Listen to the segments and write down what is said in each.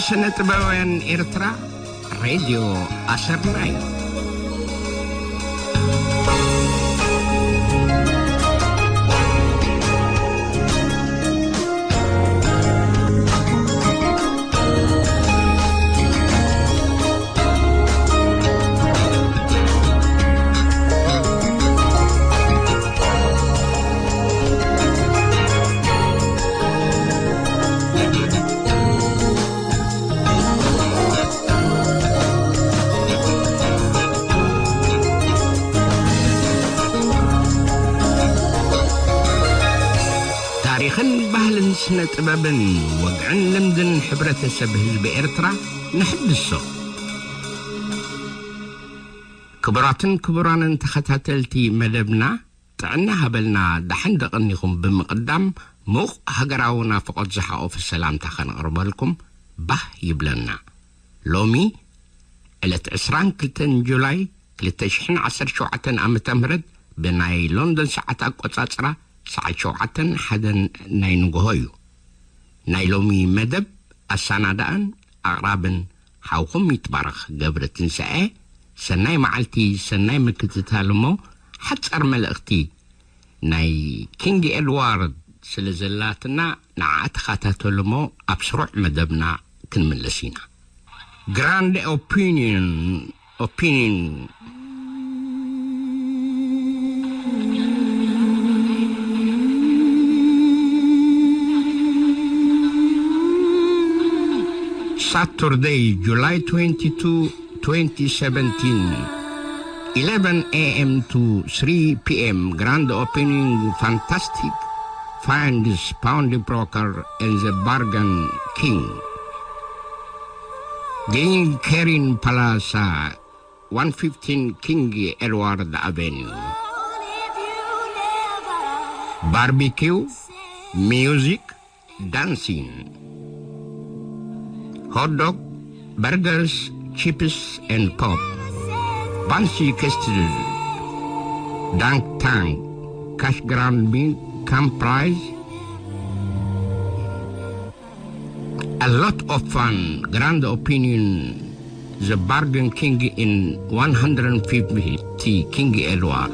ስነ ጥበባውያን ኤርትራ፣ ሬድዮ ኣሰር ናይ ታሪኽን ባህልን ስነ ጥበብን ወግዕን ልምድን ሕብረተሰብ ህዝቢ ኤርትራ ንሕድሶ። ክቡራትን ክቡራንን ተኸታተልቲ መደብና፣ ጥዕና ሃበልና ደሓን ደቐኒኹም ብምቕዳም፣ ምዉቕ ሃገራዊ ናፍቖት ዝሓቖፈ ሰላምታ ከነቕርበልኩም ባህ ይብለና። ሎሚ ዕለት ዕስራን ክልተን ጁላይ ክልተ ሽሕን ዓሰርተ ሸውዓተን ዓመተ ምህረት ብናይ ሎንዶን ሰዓት ኣቆጻጽራ ሰዓት ሸውዓተን ሓደን ናይ ንግሆ እዩ። ናይ ሎሚ መደብ ኣሰናዳእን ኣቕራብን ሓውኹም ይትባረኽ ገብረ ትንሳኤ። ሰናይ መዓልቲ፣ ሰናይ ምክትታል። እሞ ሓጻር መልእኽቲ ናይ ኪንግ ኤድዋርድ ስለ ዘላትና ንዓ ተኸታተሉ እሞ ኣብ ስሩዕ መደብና ክንምለስ ኢና። ግራንድ ኦፒኒየን፣ ኦፒኒየን። Saturday, July twenty-two, twenty seventeen, eleven a m to three p m, grand opening, fantastic finds, pawnbroker and the bargain king. Glenkeren Plaza, one fifteen King Edward Avenue. Barbecue, music, dancing. Hot dog, burgers, chips and pop. Fancy castle, dunk tank, cash ground bean, camp prize. A lot of fun, grand opening, the bargain king in one hundred fifty King Edward.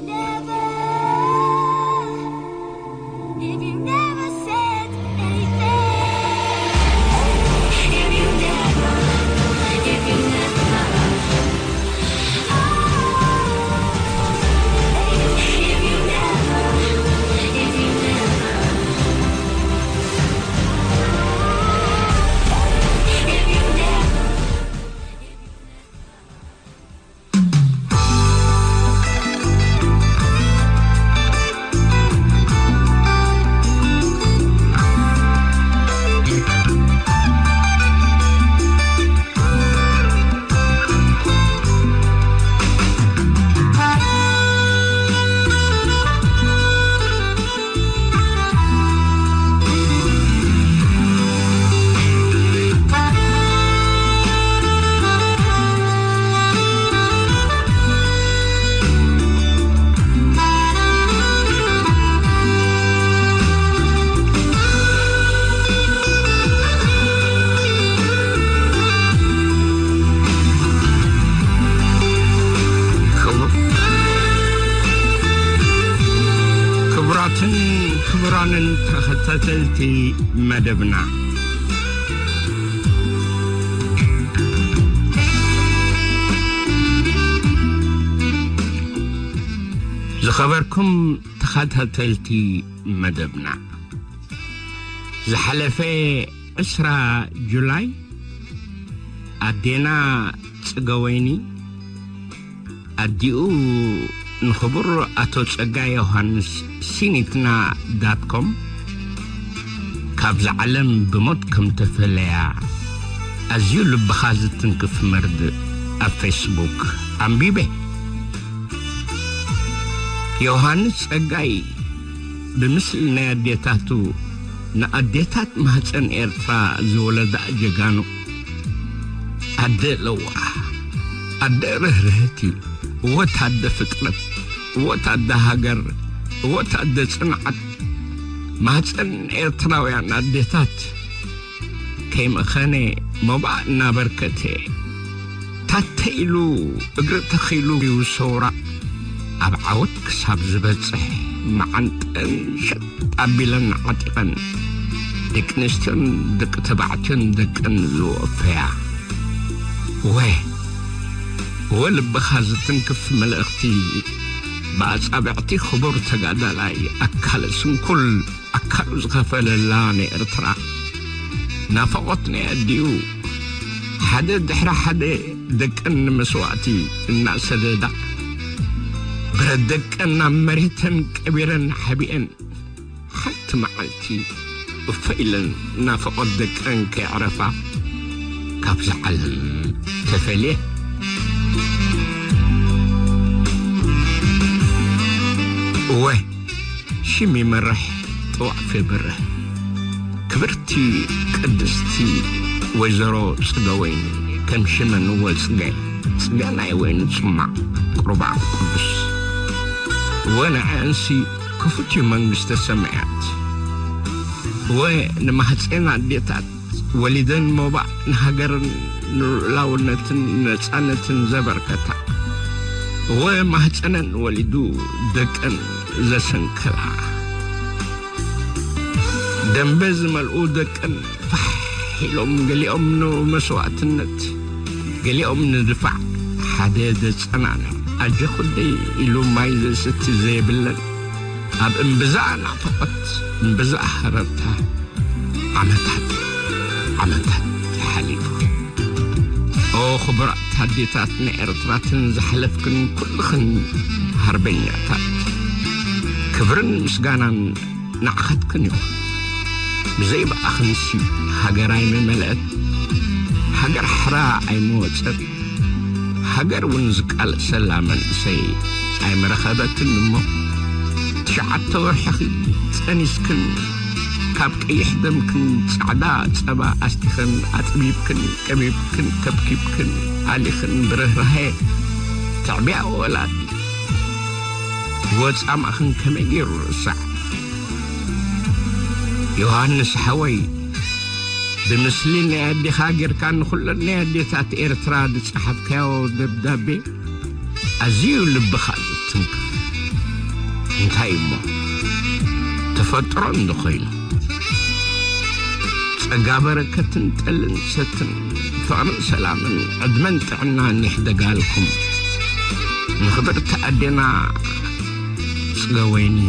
ክቡራትን ክቡራንን ተኸታተልቲ መደብና፣ ዝኸበርኩም ተኸታተልቲ መደብና፣ ዝሓለፈ ዕስራ ጁላይ ኣዴና ጽገወይኒ ኣዲኡ ንኽቡር ኣቶ ጸጋይ ዮሃንስ፣ ሲኒትና ዳት ኮም፣ ካብዛ ዓለም ብሞት ከም ተፈለያ ኣዝዩ ልብኻ ዝትንክፍ መርድእ ኣብ ፌስቡክ ኣንቢበ። ዮሃንስ ጸጋይ ብምስሊ ናይ ኣዴታቱ፣ ንኣዴታት ማህጸን ኤርትራ ዝወለዳ ጀጋኑ፣ ኣደ ለዋህ፣ ኣደ ርህርህቲ፣ እወት ኣደ ፍጥረት፣ እወት ኣደ ሃገር፣ እወት ኣደ ጽንዓት፣ ማህጸን ኤርትራውያን ኣዴታት ከይመኸነ መባእ እናበርከተ፣ ታተ ኢሉ እግሪ ተኺሉ ሰውራ ኣብ ዓወት ክሳብ ዝበጽሕ፣ መዓንጠን ሸጥ ኣቢለን ዓጢቐን፣ ደቂ ኣንስትዮን ደቂ ተባዕትዮን ደቀን ዝወፈያ። ወ ወ ልብኻ ዝትንክፍ መልእኽቲ፣ ብኣጻብዕቲ ክቡር ተጋዳላይ፣ ኣካለ ስንኩል ኣካሉ ዝኸፈለላ ንኤርትራ። ናፍቖት ናይ ኣዲኡ፣ ሓደ ድሕሪ ሓደ ደቀን ንመስዋእቲ እናሰደዳ፣ ብረት ደቀን ናብ መሬተን ቀቢረን ሓቢኤን፣ ሓንቲ መዓልቲ እፎ ኢለን ናፍቖት ደቀን ከየዕረፋ ካብዛ ዓለም ተፈልየ። እወ፣ ሽም ይመርሕ፣ ጥዋፍ የብርህ። ክብርቲ ቅድስቲ ወይዘሮ ጽገወይኒ፣ ከም ሽመን እወ ጽገ፣ ጽገ ናይ ወይኒ ጽማቕ፣ ቁርባን ቅዱስ። እወ ንዐንሲ ክፉት እዩ መንግስተ ሰማያት። እወ ንማህፀን ኣዴታት ወሊደን ሞባእ ንሃገርን ንልኡላውነትን ነፃነትን ዘበርከታ። እወ ማህፀነን ወሊዱ ደቀን ዘሰንከላ። ደንበ ዝመልኡ ደቀን ፋሕ ኢሎም፣ ገሊኦም ንመስዋእትነት፣ ገሊኦም ንድፋዕ፣ ሓደ ዘጸናንዕ፣ ኣጀኹለይ ኢሉ ማይ ዘስቲ ዘይብለን፣ ኣብ እምብዛ ናፍቖት፣ እምብዛ ሃረርታ፣ ዓመታት፣ ዓመታት ሓሊፉ። ኦ፣ ክቡራት ኣዴታት ንኤርትራትን ዝሓለፍክን ኩልኽን ሃርበኛታት፣ ክብርን ምስጋናን ንዓኻትክን ይኹን። ብዘይ ብኣኽንሲ ሃገር ኣይምመልአት፣ ሃገር ሓራ ኣይምወጸት፣ ሃገር እውን ዝቃለሰላ መንእሰይ ኣይምረኸበትን እሞ፣ ትሽዓተ ወርሕኺ ጸኒስክን፣ ካብ ቀይሕ ደምክን ጻዕዳ ጸባ ኣስቲኽን፣ ኣጥቢብክን፣ ቀቢብክን፣ ከብኪብክን፣ ኣሊኽን ብርህራሄ ተዕብያ ወላዲ። ወጻማኽን ከመይ ገይሩ ርሳዕ? ዮሃንስ ሓወይ፣ ብምስሊ ናይ ኣዴኻ ጌርካ ንኹለን ናይ ኣዴታት ኤርትራ ዝጸሓፍካዮ ደብዳቤ ኣዝዩ ልብኻ ዝትንክፍ። እንታይ እሞ፣ ተፈጥሮ እንዶ ኾይኑ። ጸጋ በረከትን ጠልን ሰትን፣ ፍቕርን ሰላምን፣ ዕድመን ጥዕናን ይሕደጋልኩም። ንኽብርቲ ኣዴና ጽገወይኒ፣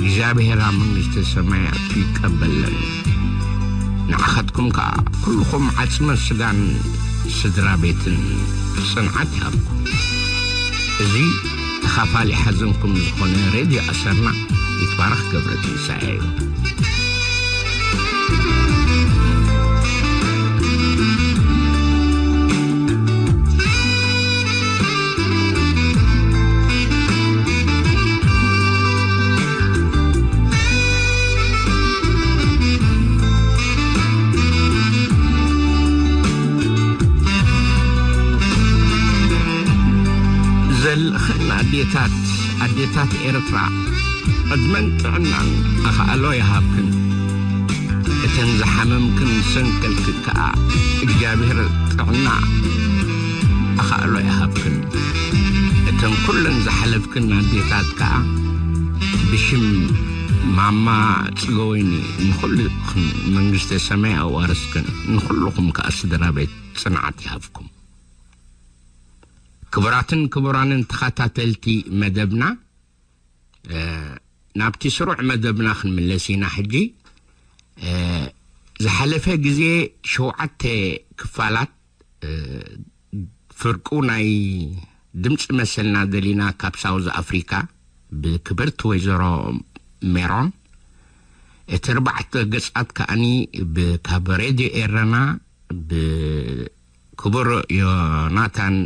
እግዚኣብሔር ኣብ መንግስተ ሰማያቱ ይቀበለን። ንዓኻትኩም ከኣ ኩልኹም ዓጽመ ስጋን ስድራ ቤትን ጽንዓት ይሃብኩም። እዚ ተኻፋሊ ሓዘንኩም ዝኾነ ሬድዮ ኣሰርና ይትባረኽ ገብረ ትንሳኤ እዩ። ዘልእኸን ኣዴታት፣ ኣዴታት ኤርትራ፣ ዕድመን ጥዕናን ኣኻእሎ ይሃብክን። እተን ዝሓመምክን ሰንከልክን ከኣ እግዚኣብሔር ጥዕና ኣኻእሎ ይሃብክን። እተን ኩለን ዝሓለፍክን ኣዴታት ከኣ ብሽም ማማ ጽገወይኒ ንኹልኽን መንግስተ ሰማይ ኣዋርስክን፣ ንኹልኹም ከኣ ስድራ ቤት ጽንዓት ይሃብኩም። ክቡራትን ክቡራንን ተኸታተልቲ መደብና፣ እ፣ ናብቲ ስሩዕ መደብና ክንምለስ ኢና ሕጂ። እ፣ ዝሓለፈ ግዜ ሸውዓተ ክፋላት፣ እ፣ ፍርቁ ናይ ድምፂ መሰልና ደሊና ካብ ሳውዝ ኣፍሪካ ብክብርቲ ወይዘሮ ሜሮን፣ እቲ ኣርባዕተ ገጻት ከኣኒ ብ-፣ ካብ ሬድዮ ኤረና ብ-፣ ክቡር ዮናታን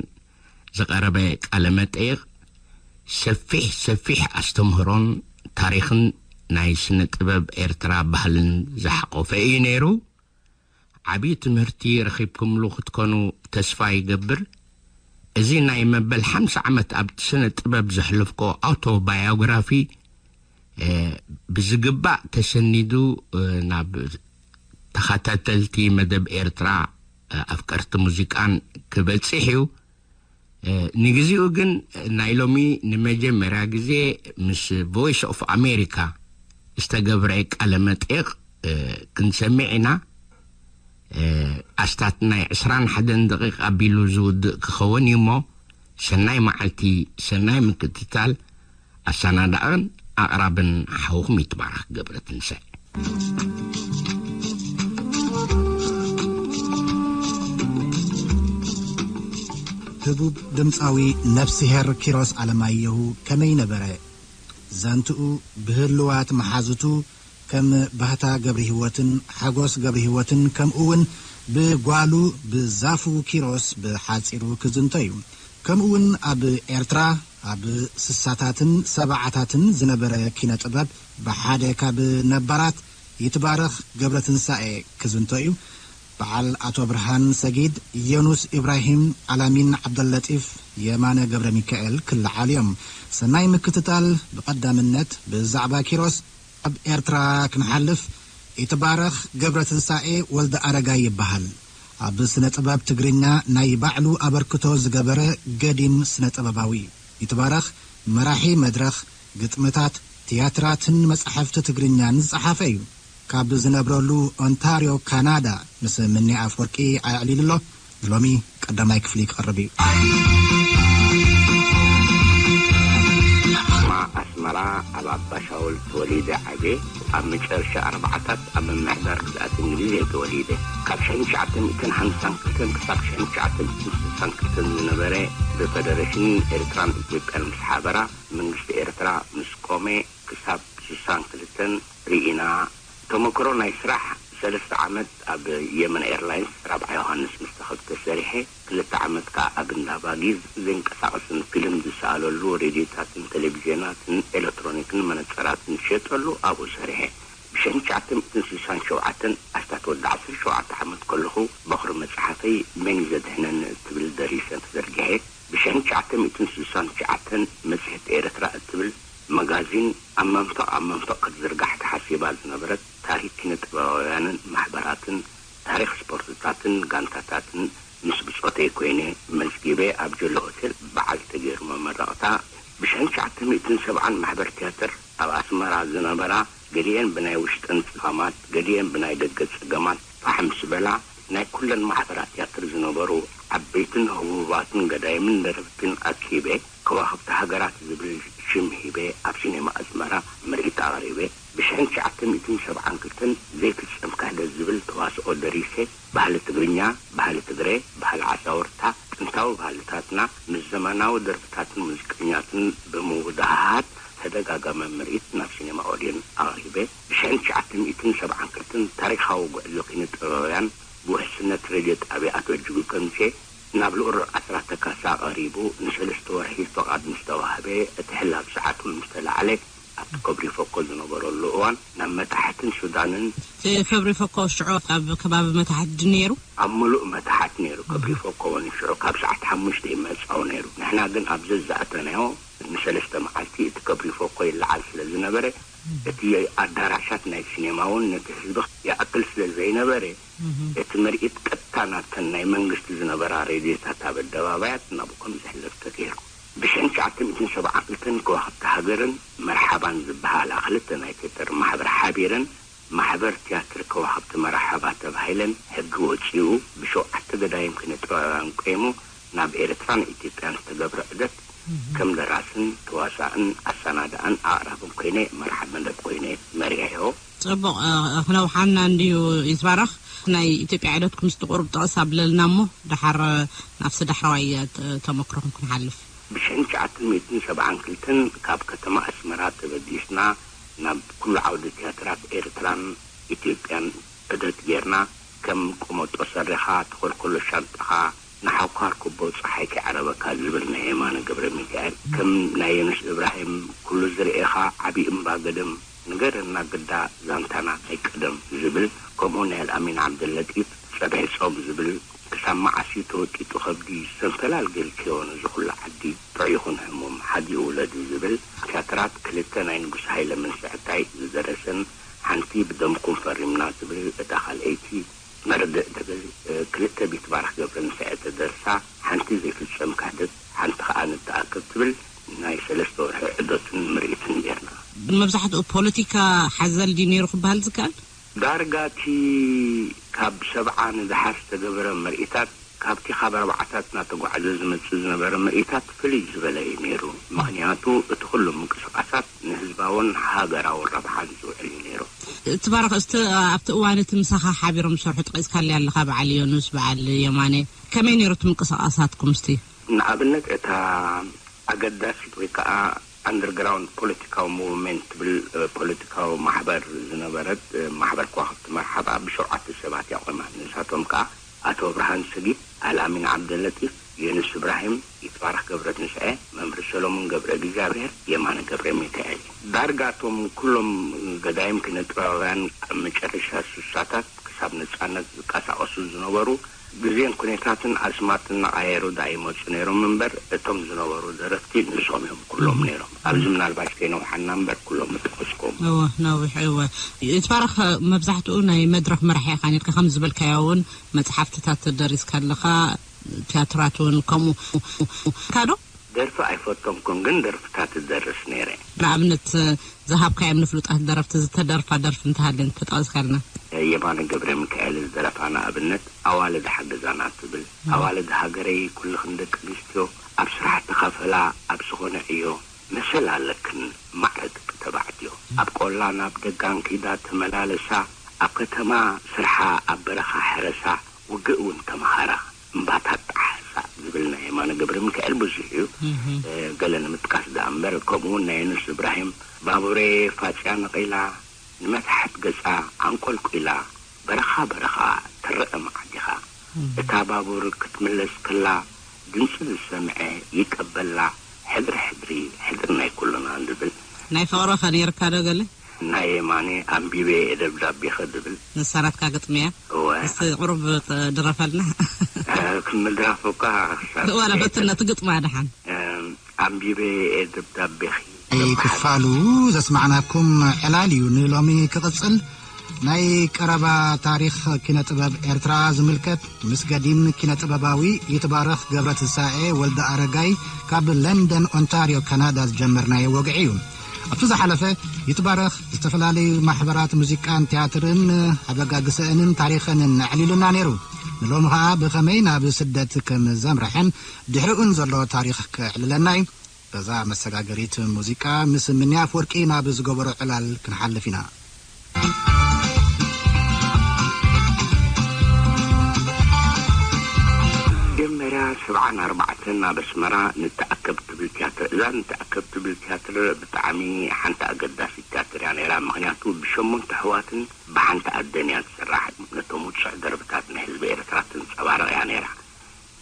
ዝቐረበ ቃለ መጠይቕ ሰፊሕ፣ ሰፊሕ ኣስተምህሮን ታሪኽን ናይ ስነ ጥበብ ኤርትራ ባህልን ዝሓቖፈ እዩ ነይሩ። ዓቢ ትምህርቲ ረኺብኩምሉ ክትኮኑ ተስፋ ይገብር። እዚ ናይ መበል ሓምሳ ዓመት ኣብ ስነ ጥበብ ዘሕለፍኮ ኣውቶባዮግራፊ፣ እ፣ ብዝግባእ ተሰኒዱ፣ እ፣ ናብ ተኸታተልቲ መደብ ኤርትራ፣ ኣፍቀርቲ ሙዚቃን ክበጽሕ እዩ። ንግዜኡ ግን ናይ ሎሚ ንመጀመርያ ግዜ ምስ ቮይስ ኦፍ ኣሜሪካ ዝተገብረ ቃለ መጠይቕ ክንሰምዕ ኢና። ኣስታት ናይ ዕስራን ሓደን ደቂቕ ኣቢሉ ዝውድእ ክኸውን እዩ እሞ፣ ሰናይ መዓልቲ፣ ሰናይ ምክትታል። ኣሰናዳእን ኣቕራብን ሓውኹም ይትባረኽ ገብረ ትንሳኤ። ህቡብ ድምፃዊ ነፍስሄር ኪሮስ ኣለማየሁ ከመይ ነበረ? ዛንትኡ ብህልዋት መሓዙቱ ከም ባህታ ገብረሂወትን ሓጎስ ገብረሂወትን ከምኡ እውን ብጓሉ ብዛፉ ኪሮስ ብሓጺሩ ክዝንቶ እዩ። ከምኡ እውን ኣብ ኤርትራ ኣብ ስሳታትን ሰብዓታትን ዝነበረ ኪነ ጥበብ ብሓደ ካብ ነባራት ይትባረኽ ገብረትንሳኤ ክዝንቶ እዩ። በዓል ኣቶ ብርሃን ሰጊድ፣ የኑስ ኢብራሂም፣ ኣላሚን ዓብደለጢፍ፣ የማነ ገብረ ሚካኤል ክለዓሉ እዮም። ሰናይ ምክትታል። ብቐዳምነት ብዛዕባ ኪሮስ ኣብ ኤርትራ ክንሓልፍ፣ ይትባረኽ ገብረትንሳኤ ወልደ ኣረጋይ ይበሃል። ኣብ ስነ ጥበብ ትግርኛ ናይ ባዕሉ ኣበርክቶ ዝገበረ ገዲም ስነ ጥበባዊ እዩ። ይትባረኽ መራሒ መድረኽ፣ ግጥምታት፣ ትያትራትን መጻሕፍቲ ትግርኛን ዝጸሓፈ እዩ። ካብ ዝነብረሉ ኦንታርዮ ካናዳ ምስ ምኔ ኣፍወርቂ ኣዕሊሉ ኣሎ። ሎሚ ቀዳማይ ክፍሊ ክቐርብ እዩ። ከተማ ኣስመራ፣ ኣብ ኣባሻውል ተወሊደ ዓብየ። ኣብ መጨረሻ ኣርባዓታት ኣብ ምምሕዳር ግዝኣት እንግሊዝ እየ ተወሊደ። ካብ ሽሕን ትሽዓተ ሚእትን ሓምሳን ክልተን ክሳብ ሽሕን ትሽዓተ ሚእትን ስሳን ክልተን ዝነበረ፣ ብፈደረሽን ኤርትራን ኢትዮጵያን ምስ ሓበራ፣ መንግስቲ ኤርትራ ምስ ቆመ ክሳብ ስሳን ክልተን ርኢና። ተመክሮ ናይ ስራሕ፣ ሰለስተ ዓመት ኣብ የመን ኤርላይንስ ራብዓ ዮሃንስ ምስ ተኸፍተ ሰሪሐ፣ ክልተ ዓመት ከኣ ኣብ እንዳ ባጊዝ ዘይንቀሳቐስን ፊልም ዝሰኣለሉ ሬድዮታትን ቴሌቪዥናትን ኤሌክትሮኒክን መነጸራትን ዝሸጠሉ ኣብኡ ሰሪሐ። ብሽሕን ትሽዓተ ሚእትን ስሳን ሸውዓተን ኣስታት ወዲ ዓሰርተ ሸውዓተ ዓመት ከለኹ፣ በኹሪ መጽሓፈይ መን እዩ ዘድሕነኒ እትብል ደሪሰ ተዘርጊሐ። ብሽሕን ትሽዓተ ሚእትን ስሳን ትሽዓተን መጽሔት ኤርትራ እትብል መጋዚን ኣብ መንፈቕ ኣብ መንፈቕ ክትዝርጋሕ ተሓሲባ ዝነበረት፣ ታሪኽ ኪነ ጥበባውያንን ማሕበራትን ታሪኽ ስፖርትታትን ጋንታታትን ምስ ብጾተይ ኮይነ መዝጊበ፣ ኣብ ጀሎ ሆቴል በዓል ተገይሩ መመረቕታ። ብሽሕን ትሽዓተ ሚእትን ሰብዓን ማሕበር ትያትር ኣብ ኣስመራ ዝነበራ፣ ገሊኤን ብናይ ውሽጠን ጸገማት፣ ገሊኤን ብናይ ደገ ጸገማት ፋሕ ምስ በላ፣ ናይ ኩለን ማሕበራት ትያትር ዝነበሩ ዓበይትን ህቡባትን ገዳይምን ደረፍትን ኣኪበ፣ ከዋኽብቲ ሃገራት ዝብል ሽም ሂበ፣ ኣብ ሲኔማ ኣስመራ ምርኢት ኣቕሪበ። ብሽሕን ትሽዓተ ሚእትን ሰብዓን ክልተን ዘይፍጸም ክህደት ዝብል ተዋስኦ ደሪሰ፣ ባህሊ ትግርኛ፣ ባህሊ ትግረ፣ ባህሊ ዓሳውርታ፣ ጥንታዊ ባህልታትና ምስ ዘመናዊ ደርፍታትን ሙዚቀኛትን ብምውድሃሃድ ተደጋጋሚ ምርኢት ናብ ሲኔማ ኦድዮን ኣቕሪበ። ብሽሕን ትሽዓተ ሚእትን ሰብዓን ክልተን ታሪኻዊ ጉዕዞ ኪነ ጥበባውያን ብውሕስነት ሬድዮ ጣብያ ኣቶ እጅጉ ከምሴ ናብ ልኡል ኣስራተ ካሳ ቀሪቡ ንሰለስተ ወርሒ ፈቓድ ምስ ተዋህበ፣ እቲ ሕላፍ ሰዓት እውን ምስ ተላዕለ፣ ኣብቲ ከብሪ ፈኮ ዝነበረሉ እዋን ናብ መታሕትን ሱዳንን። እቲ ከብሪ ፈኮ ሽዑ ኣብ ከባቢ መታሕት ድዩ ነይሩ? ኣብ ምሉእ መታሕት ነይሩ። ከብሪ ፈኮ እውን ሽዑ ካብ ሰዓት ሓሙሽተ ይመጻው ነይሩ። ንሕና ግን ኣብ ዘዝኣተናዮ ንሰለስተ መዓልቲ እቲ ከብሪ ፈኮ ይለዓል ስለ ዝነበረ፣ እቲ ኣዳራሻት ናይ ሲኔማ እውን ነቲ ህዝቢ ይኣክል ስለ ዘይነበረ፣ እቲ ምርኢት ቀጥታ ናብተን ናይ መንግስቲ ዝነበራ ሬድዮታት ኣብ ኣደባባያት ናብኡ ከም ዝሕለፍ ተገይሩ። ብሽሕን ትሽዓተ ሚእትን ሰብዓን ክልተን ከዋኽብቲ ሃገርን መርሓባን ዝበሃላ ክልተ ናይ ቲያትር ማሕበር ሓቢረን፣ ማሕበር ቲያትር ከዋኽብቲ መርሓባ ተባሂለን ሕጊ ወጺኡ፣ ብሸውዓተ ገዳይም ኪነ ጥበባውያን ቆይሙ፣ ናብ ኤርትራን ኢትዮጵያን ዝተገብረ ዑደት፣ ከም ደራስን ተዋሳእን ኣሰናዳእን ኣቕራብን ኮይነ፣ መርሓ መደብ ኮይነ መሪሐዮ። ጽቡቕ፣ እ፣ ክነውሓና እንድዩ ይትባረኽ። ናይ ኢትዮጵያ ዑደትኩም እስቲ ቁሩብ ጠቕስ ኣብለልና እሞ፣ ደሓር፣ እ፣ ናብቲ ዳሕረዋይ፣ እ፣ ተ-፣ ተመክሮኹም ክንሓልፍ። ብሽሕን ትሽዓተ ሚእትን ሰብዓን ክልተን ካብ ከተማ ኣስመራ ተበጊስና፣ ናብ ኩሉ ዓውዲ ትያትራት ኤርትራን ኢትዮጵያን ዑደት ጌርና፣ ከም ቆመጦ ሰሪኻ፣ ተኾልኮሎ ሻንጣኻ፣ ንሓኳር ኩቦ ጸሓይ ከይዓረበካ ዝብል ናይ የማነ ገብረ ሚካኤል፣ ከም ናይ የኑስ እብራሂም፣ ኩሉ ዝርኤኻ ዓቢ እምባ ገደም፣ ንገረና ግዳ ዛንታና ናይ ቀደም ዝብል፣ ከምኡ ናይ ኣልኣሚን ዓብደለጢፍ፣ ጸብሒ ጾም ዝብል፣ ክሳብ መዓስ እዩ ተወጢጡ ከብዲ፣ ሰንፈላል ጌርክዮ ነዚ ኩሉ ዓዲ፣ ጥዑይ ይኹን ሕሙም፣ ሓዲኡ ውለዱ ዝብል፣ ትያትራት ክልተ ናይ ንጉስ ሃይለ መንስዕታይ ዝደረሰን፣ ሓንቲ ብደምኩም ፈሪምና ትብል፣ እታ ካልኣይቲ መርድእ ትብል፣ ክልተ ቢትባረኽ ገብረንስኤ ተደርሳ፣ ሓንቲ ዘይፍጸም ክሕደት፣ ሓንቲ ከኣ ንተኣከብ ትብል፣ ናይ ሰለስተ ወርሒ ዕዶትን ምርኢትን ጌርና። መብዛሕትኡ ፖለቲካ ሓዘል ድዩ ነይሩ ክበሃል ዝከኣል? ዳርጋ እቲ ካብ ሰብዓ ንደሓር ዝተገበረ ምርኢታት፣ ካብቲ ካብ ኣርባዓታት እናተጓዕዘ ዝመጽእ ዝነበረ ምርኢታት ፍልይ ዝበለ እዩ ነይሩ። ምኽንያቱ እቲ ኩሉ ምንቅስቓሳት ንህዝባውን ሃገራውን ረብሓን ዝውዕል እዩ ነይሩ። እቲ ባረኽ እስቲ ኣብቲ እዋን እቲ ምሳኻ ሓቢሮም ዝሰርሑ ጠቒስካለይ ኣለኻ፣ በዓል ዮኑስ፣ በዓል የማነ፣ ከመይ ነይሩ እቲ ምንቅስቓሳትኩም እስቲ? ንኣብነት እታ ኣገዳሲት ወይ ከዓ ኣንደርግራውንድ ፖለቲካዊ ሙቭመንት ትብል ፖለቲካዊ ማሕበር ዝነበረት ማሕበር ከዋኽብቲ መርሓባ ብሸውዓተ ሰባት እያ ቆማ። ንሳቶም ከዓ ኣቶ ብርሃን ሰጊድ፣ ኣልኣሚን ዓብደለጢፍ፣ ዮኑስ እብራሂም፣ ይትባረክ ገብረትንስኤ፣ መምህር ሰሎሞን ገብረ እግዚኣብሔር፣ የማነ ገብረ ሚካኤል። ዳርጋ እቶም ኩሎም ገዳይም ኪነ ጥበባውያን ኣብ መጨረሻ ሱሳታት ክሳብ ነጻነት ዝንቀሳቐሱ ዝነበሩ፣ ግዜን ኩነታትን ኣስማት እናቐየሩ ደኣ ይመጹ ነይሮም እምበር፣ እቶም ዝነበሩ ደረፍቲ ንሶም እዮም ኩሎም ነይሮም። ኣብዚ ምናልባሽ ከይነውሓና እምበር ኩሎም ምጠቐስኩም። እወ፣ ነዊሕ፣ እወ። ይትባረክ፣ መብዛሕትኡ ናይ መድረኽ መራሒ ኢኻ ነርካ፣ ከም ዝበልካዮ እውን መጽሓፍትታት ደሪስካ ኣለኻ፣ ቲያትራት እውን ከምኡ። ካዶ? ደርፊ ኣይፈተንኩን፣ ግን ደርፍታት እደርስ ነይረ። ንኣብነት ዝሃብካዮም ንፍሉጣት ደረፍቲ ዝተደርፋ ደርፊ እንተሃልየን ተጠቐስካልና። የማነ ገብረ ሚካኤል ዝደረፋ ንኣብነት ኣዋልድ ሓገዛና ትብል። ኣዋልድ ሃገረይ ኩልኽን ደቂ ኣንስትዮ ኣብ ስራሕ ተኻፈላ፣ ኣብ ዝኾነ ዕዮ መሰል ኣለክን ማዕረ ደቂ ተባዕትዮ። ኣብ ቆላ ናብ ደጋን ኪዳ ተመላለሳ፣ ኣብ ከተማ ስርሓ ኣብ በረኻ ሕረሳ፣ ውግእ እውን ተምሃራ፣ እምባታት ጠሓሳ ዝብል ናይ የማነ ገብረ ሚካኤል ብዙሕ እዩ። እህ። እ፣ ገለ ንምጥቃስ ደኣ እምበር፣ ከምኡ እውን ናይ ዩኑስ እብራሂም፣ ባቡሬ ፋጽያ ነቒላ፣ ንመታሕት ገጻ ኣንቆልቂላ፣ በረኻ በረኻ ትረአ መዓዲኻ። እህ። እታ ባቡር ክትምለስ ከላ፣ ድምጺ ዝሰምዐ ይቀበላ፣ ሕድሪ ሕድሪ ሕድሪ ናይ ኩልና ዝብል። ናይ ፍቕሪ ኸ ነይርካ ዶ ገለ? ናይ የማነ ኣንቢበ እየ ደብዳቤኸ ዝብል። ንሳ ናትካ ግጥሚ እያ? እወ። እስቲ ቁሩብ ጥ-፣ ድረፈልና። እ፣ ክምድራፍ እኳ ክሳብ ዋላ ፈትና ትግጥማ ደሓን። እ፣ ኣንቢበ እየ ደብዳቤኺ። ክፋሉ ዘስማዕናኩም ዕላል እዩ ንሎሚ ክቕጽል። ናይ ቀረባ ታሪኽ ኪነ ጥበብ ኤርትራ ዝምልከት ምስ ገዲም ኪነ ጥበባዊ ይትባረኽ ገብረትንሳኤ ወልደ ኣረጋይ ካብ ለንደን ኦንታርዮ ካናዳ ዝጀመርናዮ ወግዒ እዩ። ኣብቲ ዝሓለፈ ይትባረኽ ዝተፈላለዩ ማሕበራት ሙዚቃን ቲያትርን ኣበጋግሰአንን ታሪኸንን ኣዕሊሉና ነይሩ። ንሎሚ ኸኣ ብኸመይ ናብ ስደት ከም ዘምርሐን ድሕሪኡን ዘሎ ታሪኽ ከዕልለና እዩ። በዛ መሰጋገሪት ሙዚቃ ምስ ምንያ ኣፍወርቂ ናብ ዝገበሮ ዕላል ክንሓልፍ ኢና። መጀመርያ ሰብዓን ኣርባዕተን ኣብ ኣስመራ ንተኣከብ ትብል ቲያትር። እዛ ንተኣከብ ትብል ቲያትር ብጣዕሚ ሓንቲ ኣገዳሲት ቲያትር እያ ነይራ። ምኽንያቱ ብሸሞንተ ኣሕዋትን ብሓንቲ ኣደን እያ ትስራሕ። ነቶም ውጹዕ ደርብታት ናይ ህዝቢ ኤርትራ ትንጸባረቕ እያ ነይራ።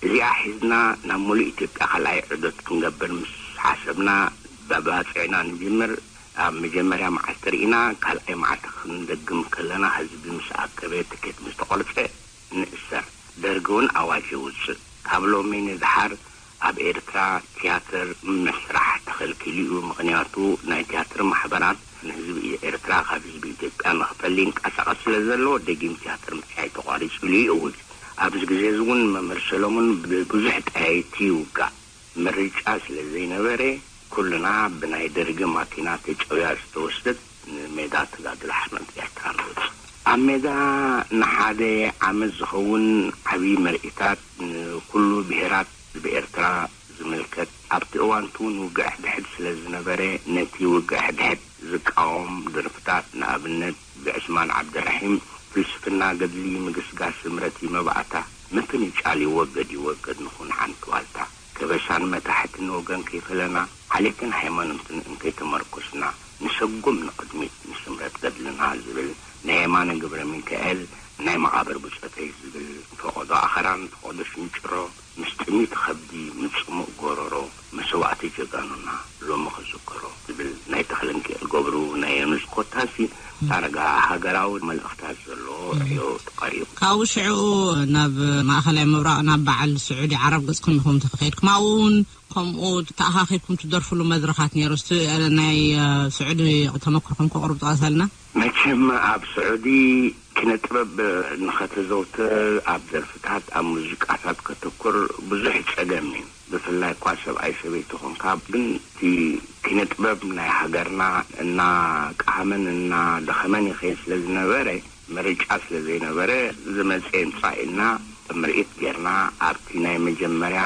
እዚኣ ሒዝና ናብ ሙሉእ ኢትዮጵያ ካልኣይ ዑደት ክንገብር ምስ ሓሰብና፣ ብባጽዕና ንጅምር። ኣብ መጀመርያ መዓልቲ ርኢና፣ ካልኣይ መዓልቲ ክንደግም ከለና፣ ህዝቢ ምስ ኣከበ፣ ትኬት ምስ ተቖርጸ፣ ንእሰር። ደርጊ እውን ኣዋጅ የውጽእ። ካብ ሎሚ ንደሓር ኣብ ኤርትራ ቲያትር ምስራሕ ተኸልኪሉ እዩ። ምኽንያቱ፣ ናይ ቲያትር ማሕበራት ንህዝቢ ኤርትራ ካብ ህዝቢ ኢትዮጵያ ንኽፈሊ ይንቀሳቐስ ስለ ዘሎ፣ ደጊም ቲያትር ምርኣይ ተቋሪጹ ኢሉ ይእውጅ። ኣብዚ ግዜ እዚ እውን መምህር ሰሎሞን ብብዙሕ ጠያይቲ ይውጋእ። ምርጫ ስለ ዘይነበረ፣ ኩልና ብናይ ደርጊ ማኪና ተጨውያ ዝተወስደት ንሜዳ ተጋድሎ ሓርነት ኤርትራ ንወጽእ። ኣብ ሜዳ ንሓደ ዓመት ዝኸውን ዓብዪ ምርኢታት ንኩሉ ብሄራት ህዝቢ ኤርትራ ዝምልከት፣ ኣብቲ እዋንቱ እውን ውግእ ሕድሕድ ስለ ዝነበረ፣ ነቲ ውግእ ሕድሕድ ዝቃወም ደርፍታት፣ ንኣብነት ብዕስማን ዓብደራሒም፣ ፍልስፍና ገድሊ ምግስጋስ ስምረቲ መባእታ፣ ምፍንጫል ይወገድ ይወገድ ንኹን ሓንቲ ዋልታ፣ ከበሳን መታሕትን ወገን ከይፈለና፣ ዓሌትን ሃይማኖትን እንከይተመርኮስና፣ ንሰጉም ንቕድሚት ንስምረት ገድልና ዝብል ናይ የማነ ገብረ ሚካኤል ናይ መቓብር ብጾተይ ዝብል ፈቐዶ ኣኸራን ፈቐዶ ሽንጭሮ፣ ምስ ጥሚት ኸብዲ፣ ምስ ጽሙእ ጎረሮ፣ መስዋእቲ ጀጋኑና ሎሚ ክዝከሮ ዝብል ናይ ተኽለንኪኤል ገብሩ፣ ናይ ዮኑስ ኮታሲ፣ ዳርጋ ሃገራዊ መልእኽታት ዘለዎ ወርሒ እዩ ተቐሪቡ። ካብኡ ሽዕኡ ናብ ማእኸላይ ምብራቕ፣ ናብ በዓል ስዑዲ ዓረብ ገጽኩም ኢኹም ተኸይድኩም። ኣብኡ እውን ከምኡ ተኣኻኺብኩም ትደርፍሉ መድረኻት ነይሩ። እስቲ ናይ፣ እ፣ ስዑዲ ተመክሮኹም ከቕርቡ ጥቀሰልና። መቸም ኣብ ስዑዲ ኪነ ጥበብ ንኸተዘውትር፣ ኣብ ደርፍታት፣ ኣብ ሙዚቃታት ከተኩር ብዙሕ ጸገም እዩ። ብፍላይ እኳ ሰብኣይ ሰበይቲ ኾንካ፣ ግን እቲ ኪነ ጥበብ ናይ ሃገርና እናቃሃመን እናደኸመን ይኸይድ ስለ ዝነበረ፣ ምርጫ ስለ ዘይነበረ፣ ዝመጽእ ይምጻእ ኢልና ምርኢት ጌርና። ኣብቲ ናይ መጀመርያ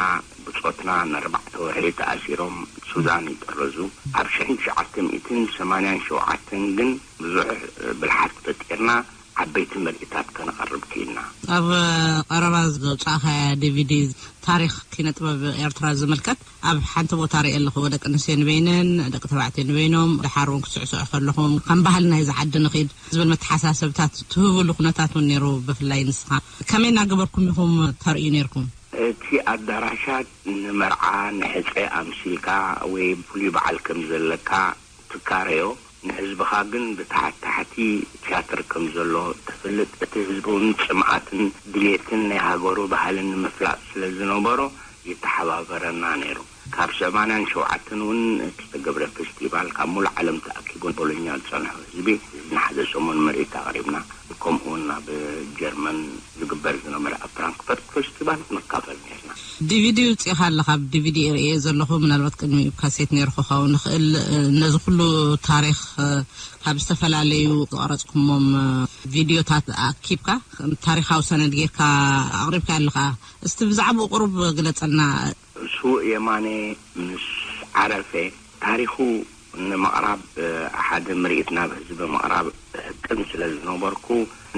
ብጾትና ንኣርባዕተ ወርሒ ተኣሲሮም ሱዳን ይጠረዙ። ኣብ ሽሕን ትሽዓተ ሚእትን ሰማንያን ሸውዓተን ግን ብዙሕ ብልሓት ፈጢርና ዓበይቲ ምርኢታት ከነቐርብ ክኢልና። ኣብ ቀረባ ዘውጻእኻያ ዲቪዲ ታሪኽ ኪነ ጥበብ ኤርትራ ዝምልከት ኣብ ሓንቲ ቦታ ርእየ ኣለኹ። ደቂ ኣንስትዮ ንበይነን፣ ደቂ ተባዕትዮ ንበይኖም፣ ደሓር እውን ክትስዕስዑ ከለኹም ከም ባህሊ ናይዚ ዓዲ ንኺድ ዝብል መተሓሳሰብታት ትህብሉ ኩነታት እውን ነይሩ። ብፍላይ ንስኻ ከመይ እናገበርኩም ኢኹም ተርእዩ ነይርኩም? እቲ ኣዳራሻት ንመርዓ፣ ንሕጸ ኣምሲልካ ወይ ፍሉይ በዓል ከም ዘለካ ትካረዮ፣ ንህዝብኻ ግን ብታሕቲ ታሕቲ ትያትር ከም ዘሎ ትፍልጥ። እቲ ህዝቢ እውን ጽምኣትን ድሌትን ናይ ሃገሩ ባህልን ንምፍላጥ ስለ ዝነበሮ ይተሓባበረና ነይሩ። ካብ ሰማንያን ሸውዓተን እውን ዝተገብረ ፌስቲቫል፣ ካብ ሙሉእ ዓለም ተኣኪቡ ቦሎኛ ዝጸንሖ ህዝቢ፣ እዚ ንሓደ ሰሙን ምርኢት ኣቕሪብና። ከምኡ እውን ኣብ ጀርመን ዝግበር ዝነበረ ኣብ ፍራንክፈርት ፌስቲቫል ንካፈል ነርና። ዲቪዲ ውፅኢኻ ኣለኻ። ኣብ ዲቪዲ ርእየ ዘለኹ፣ ምናልባት ቅድሚ ካሴት ነይሩ ክኸውን ይኽእል። ነዚ ኩሉ ታሪኽ ካብ ዝተፈላለዩ ዝቐረፅኩሞም ቪድዮታት ኣኪብካ ታሪኻዊ ሰነድ ጌርካ ኣቕሪብካ ኣለኻ። እስቲ ብዛዕባኡ ቁሩብ ግለፀልና። ስዉእ የማነ ምስ ዓረፈ፣ ታሪኹ ንምቕራብ፣ ሓደ ምርኢት ናብ ህዝቢ ምቕራብ ሕቅን ስለ ዝነበርኩ፣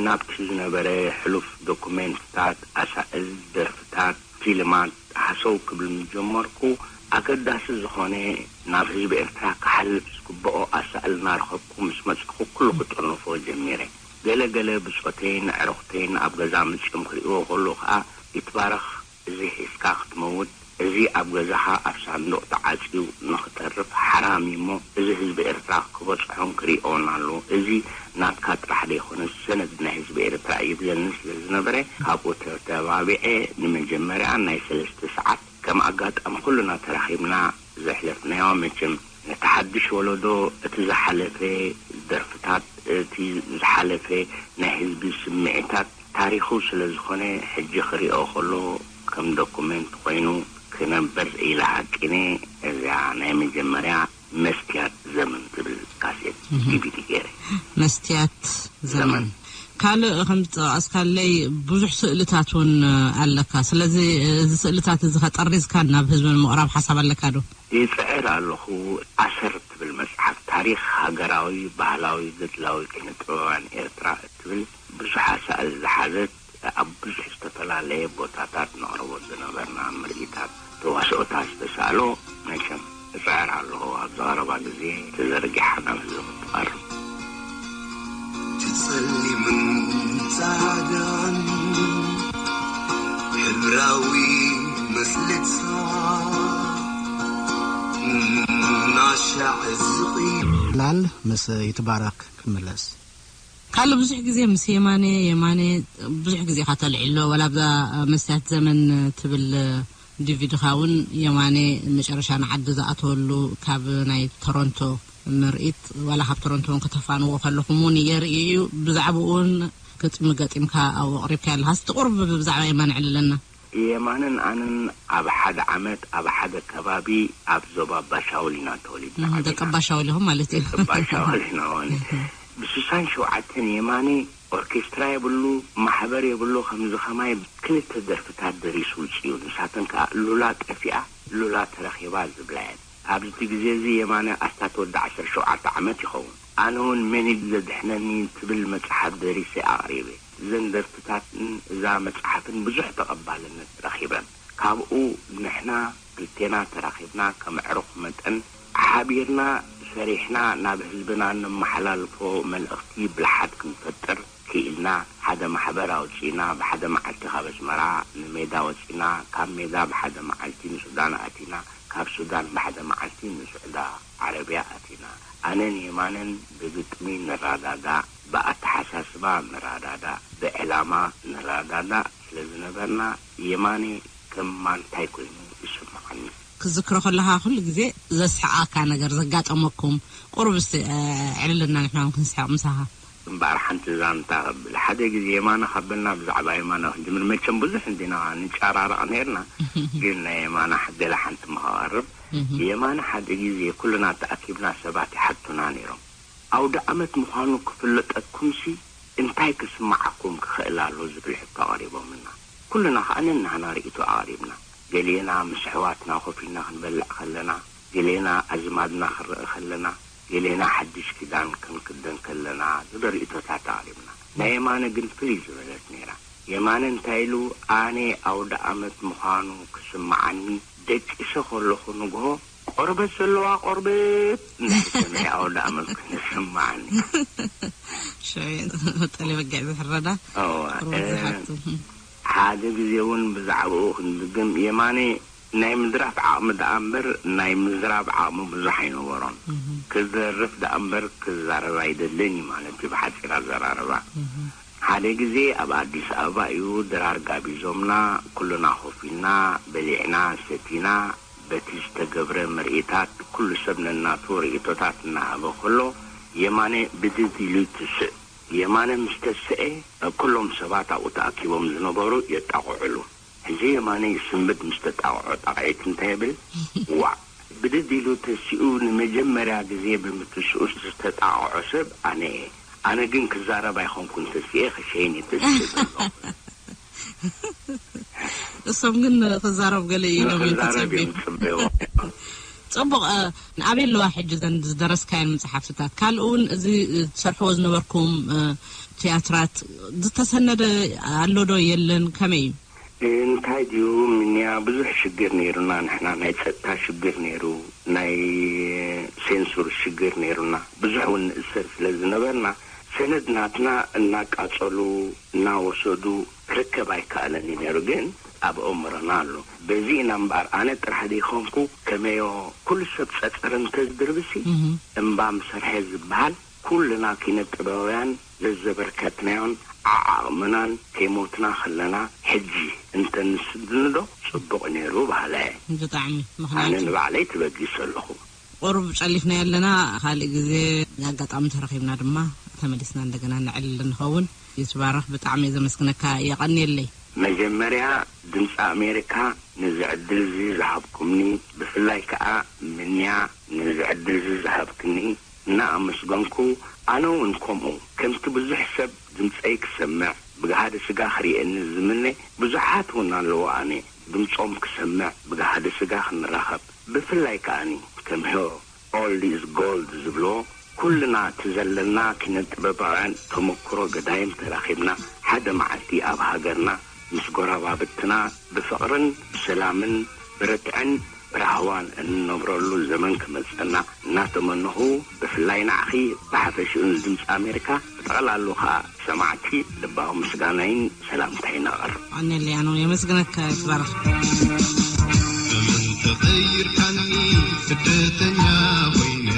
ናብቲ ዝነበረ ሕሉፍ ዶኩሜንትታት፣ ኣሳእል፣ ደርፍታት፣ ፊልማት ሃሰው ክብል ምስ ጀመርኩ፣ ኣገዳሲ ዝኾነ ናብ ህዝቢ ኤርትራ ክሓልፍ ዝግብኦ ኣሳእል እናረኸብኩ ምስ መጻኹ፣ ኩሉ ክጥርንፎ ጀሚረ። ገለ ገለ ብጾተይን ኣዕሩኽተይን ኣብ ገዛ መጺኦም ክርእይዎ ከለዉ ከኣ፣ ይትባረኽ፣ እዚ ሒዝካ ክትመውት፣ እዚ ኣብ ገዛኻ ኣብ ሳንዱቕ ተዓጽዩ ንኽተርፍ ሓራም እዩ እሞ፣ እዚ ህዝቢ ኤርትራ ክበጽሖን ክርእዮን ኣለዎ። እዚ ናትካ ጥራሕ ዘይኮነስ፣ ሰነድ ናይ ህዝቢ ኤርትራ እዩ ይብለኒ ስለ ዝነበረ፣ ካብኡ ተተባቢዐ፣ ንመጀመርያ ናይ ሰለስተ ሰዓት፣ ከም ኣጋጣሚ ኩልና ተራኺብና ዘሕለፍናዮ፣ መቸም ነቲ ሓድሽ ወለዶ እቲ ዝሓለፈ ደርፍታት፣ እቲ ዝሓለፈ ናይ ህዝቢ ስምዒታት፣ ታሪኹ ስለ ዝኾነ፣ ሕጂ ክሪኦ ከሎ ከም ዶኩመንት ኮይኑ ክነብር ኢለ ሃቂነ። እዚኣ ናይ መጀመርያ መስትያት ዘመን ትብል ካሴት፣ እህ። ዲቪዲ ገይረ። መስትያት ዘመን። ዘመን። ካልእ ከም ዝጠቐስካለይ ብዙሕ ስእልታት እውን ኣለካ። ስለዚ እዚ ስእልታት እዚ ከጠሪዝካ ናብ ህዝቢ ንምቕራብ ሓሳብ ኣለካ ዶ? ይጽዕር ኣለኹ። ኣሰር ትብል መጽሓፍ፣ ታሪኽ ሃገራዊ ባህላዊ ገድላዊ ኪነ ጥበባውያን ኤርትራ እትብል ብዙሕ ኣሳእል ዝሓዘት፣ ኣብ ብዙሕ ዝተፈላለየ ቦታታት ነቕርቦ ዝነበርና ምርኢታት፣ ተዋስኦታት ዝተሳእሎ፣ መቸም እጽዕር ኣለኹ ኣብ ዝቐረባ ግዜ ተዘርጊሓ ናብ ህዝቢ ክትቐርብ። እቲ ጸሊምን ጻዕዳን ሕብራዊ መስልታ እናሻዕ ዝቕይር። ላል ምስ ይትባረክ ክምለስ። ካልእ ብዙሕ ግዜ ምስ የማነ፣ የማነ ብዙሕ ግዜ ኢኻ ተልዒሎ፣ ዋላ ኣብዛ መስትያት ዘመን ትብል ዲቪድኻ እውን የማነ መጨረሻ ንዓዲ ዝኣተወሉ ካብ ናይ ቶሮንቶ ምርኢት፣ ዋላ ካብ ቶሮንቶ እውን ከተፋንዎ ከለኹም እውን የርኢ እዩ። ብዛዕባኡ እውን ግጥሚ ገጢምካ ኣብኡ ኣቕሪብካዮ ኣለኻ። እስቲ ቁሩብ ብዛዕባ የማነ ኣዕልለና። የማነን ኣነን ኣብ ሓደ ዓመት ኣብ ሓደ ከባቢ ኣብ ዞባ ባሻውል ኢና ተወሊድና እህ፣ ዓቢና። ደቂ ባሻውል ኢኹም ማለት እዩ። ደቂ ባሻውል ኢና፣ እወን። እህ። ብስሳን ሸውዓተን የማነ ኦርኬስትራ የብሉ፣ ማሕበር የብሉ፣ ከምዚ ከማይ ክልተ ደርፍታት ደሪሱ ውፅኡ። ንሳተን ከዓ ሉላ ጠፊኣ፣ ሉላ ተረኺባ ዝብላ እየን። ኣብዚ ግዜ እዚ የማነ ኣስታት ወዲ ዓሰርተ ሸውዓተ ዓመት ይኸውን። ኣነ እውን መን እዩ ዘድሕነኒ ትብል መጽሓፍ ደሪሰ ኣቕሪበ። እዘን ደርፍታትን እዛ መጽሓፍን ብዙሕ ተቐባልነት ረኺበን። ካብኡ ንሕና ክልቴና ተራኺብና ከም ኣዕሩኽ መጠን ሓቢርና ሰሪሕና ናብ ህዝብና እነመሓላልፎ መልእኽቲ ብልሓት ክንፈጥር ክኢልና። ሓደ ማሕበር ኣውጺእና ብሓደ መዓልቲ ካብ ኣስመራ ንሜዳ ወጺእና፣ ካብ ሜዳ ብሓደ መዓልቲ ንሱዳን ኣቲና፣ ካብ ሱዳን ብሓደ መዓልቲ ንስዑዲ ዓረብያ ኣቲና። ኣነን የማነን ብግጥሚ ንረዳዳእ፣ ብኣተሓሳስባ ንረዳዳእ፣ ብዕላማ ንረዳዳእ ስለ ዝነበርና፣ የማነ ከም ማንታይ ኮይኑ ይስምዓኒ። ክዝክሮ ከለኻ ኩሉ ግዜ ዘስሕቓካ ነገር ዘጋጠመኩም፣ ቁሩብ እስቲ፣ እ፣ ዕልልና ንሕና እውን ክንስሕቕ ምሳኻ። እምበኣር ሓንቲ ዛንታ ከብል። ሓደ ግዜ የማነ ካበልና ብዛዕባ የማነ ክንጅምር፣ መቸም ብዙሕ እንዲና ንጨራረቕ ነይርና፣ ግን ናይ የማነ ገለ ሓንቲ መኸቐርብ። የማነ ሓደ ግዜ ኩልና ተኣኪብና ሰባት ይሓቱና ነይሮም። ኣውደ ኣመት ምዃኑ ክፍለጠኩምሲ እንታይ ክስምዓኩም ክኽእል ኣሎ ዝብል ሕቶ ኣቕሪቦምልና። ኩልና ከኣ ነናህና ርእይቶ ኣቕሪብና። ገሌና ምስ ኣሕዋትና ኮፍ ኢልና ክንበልዕ ከለና፣ ገሌና ኣዝማድና ክንርኢ ከለና፣ ገሌና ሓድሽ ክዳን ክንክደን ከለና ዝብል ርእይቶታት ኣቕሪብና። ናይ የማነ ግን ፍልይ ዝበለት ነይራ። የማነ እንታይ ኢሉ፣ ኣነ ኣውደ ኣመት ምዃኑ ክስምዓኒ ደቂሰ ከለኹ ንግሆ ቆርበት ዘለዋ ቆርበት እንዳተሰምዐ ኣውደ ኣመት ክስምዓኒ። ሸይ ጠሊ በጊዕ ዝሕረዳ እዋ፣ ቆርበት እ፣ ዝሓቱ። ሓደ ግዜ እውን ብዛዕባኡ ክንድግም፣ የማነ ናይ ምድራፍ ዓቕሚ ደኣ እምበር ናይ ምዝራብ ዓቕሚ ብዙሕ ኣይነበሮን። ክዘርፍ ደኣ እምበር ክዛረብ ኣይደልን እዩ ማለት እዩ ብሓፂር ኣዘራርባ። ሓደ ግዜ ኣብ ኣዲስ ኣበባ እዩ ድራር ጋቢዞምና፣ ኩልና ኮፍ ኢልና በሊዕና ሰቲና፣ በቲ ዝተገብረ ምርኢታት ኩሉ ሰብ ነናቱ ርእይቶታት እናሃበ ከሎ፣ የማነ ብድድ ኢሉ ትስእ። የማነ ምስ ተስአ፣ ኩሎም ሰባት ኣብኡ ተኣኪቦም ዝነበሩ የጣቕዑሉ። ሕጂ የማነ ይስንብድ ምስ ተጣቕዖ ጣቕዒት እንታይ ይብል? ዋዕ! ብድድ ኢሉ ተሲኡ ንመጀመርያ ግዜ ብምትስኡ ዝተጣቕዖ ሰብ ኣነ እየ። ኣነ ግን ክዛረብ ኣይኮንኩን ተሲኤ፣ ክሸይን እየ ተሲኡ ዘለኹ። እሶም ግን ክዛረብ ገለ ኢሎም እዮም ንክዛረብ ተጸብዮም። እዮም ዝጽበይዎ። ጽቡቕ፣ እ፣ ኣበይ ኣለዋ ሕጂ እዘን ዝደረስካየን መጽሓፍትታት? ካልእ እውን እዚ፣ እ፣ ትሰርሕዎ ዝነበርኩም፣ እ፣ ትያትራት ዝተሰነደ ኣሎ ዶ የለን? ከመይ እዩ? እንታይ ድዩ ምንያ፣ ብዙሕ ሽግር ነይሩና ንሕና፣ ናይ ጸጥታ ሽግር ነይሩ፣ ናይ ሴንሱር ሽግር ነይሩና፣ ብዙሕ እውን ንእሰር ስለ ዝነበርና፣ ሰነድ ናትና እናቃጸሉ እናወሰዱ ክርከብ ኣይከኣለን እዩ ነይሩ። ግን ኣብ ኣእምሮና ኣሎ። በዚ ኢና እምበኣር፣ ኣነ ጥራሕ ዘይኮንኩ፣ ከመዮ ኩሉ ሰብ ጸጸር እንተዝድርብሲ፣ እምባ ምሰርሐ ዝበሃል፣ ኩልና ኪነ ጥበባውያን ዘዘበርከትናዮን ዓዓቕምናን ከይሞትና ከለና፣ ሕጂ እንተንስድንዶ ጽቡቕ ነይሩ በሃላይ እየ። ብጣዕሚ፣ ኣነ ምኽንያቱ ንባዕለይ ተበጊሰ ኣለኹ። ቁሩብ ጸሊፍና ኣለና፣ ካልእ ግዜ ኣጋጣሚ ተረኺብና ድማ ተመሊስና እንደገና ነዕልል ንኸውን። ይትባረኽ፣ ብጣዕሚ እየ ዘመስግነካ፣ የቐንየለይ። መጀመርያ ድምፂ ኣሜሪካ ነዚ ዕድል እዚ ዝሃብኩምኒ፣ ብፍላይ ከኣ ምንያ ነዚ ዕድል እዚ ዝሃብክኒ እናኣመስገንኩ፣ ኣነ እውን ከምኡ ከምቲ ብዙሕ ሰብ ድምፀይ ክሰምዕ፣ ብገሃደ ስጋ ክርእየኒ ዝምነ ብዙሓት እውን ኣለዉ። ኣነ ድምፆም ክሰምዕ፣ ብገሃደ ስጋ ክንራኸብ፣ ብፍላይ ከኣኒ ከም ሄሮ ኦልድ ኢዝ ጎልድ ዝብልዎ፣ ኩልና እቲ ዘለና ኪነ ጥበባውያን ተመክሮ ገዳይም ተራኺብና፣ ሓደ መዓልቲ ኣብ ሃገርና ምስ ጎረባብትና ብፍቕርን ብሰላምን ብርትዕን ብራህዋን እንነብረሉ ዘመን ክመጸና እናተመነኹ፣ ብፍላይ ንዓኺ ብሓፈሽኡ ንድምፂ ኣሜሪካ ብጠቕላሉ ኸኣ ሰማዕቲ ልባዊ ምስጋናይን ሰላምታይን ኣቐርብ። ኣነ ሊያኖ የመስግነካ፣ ይትባረኽ። ዘመን ተቐይርካኒ ስደተኛ ኮይነ፣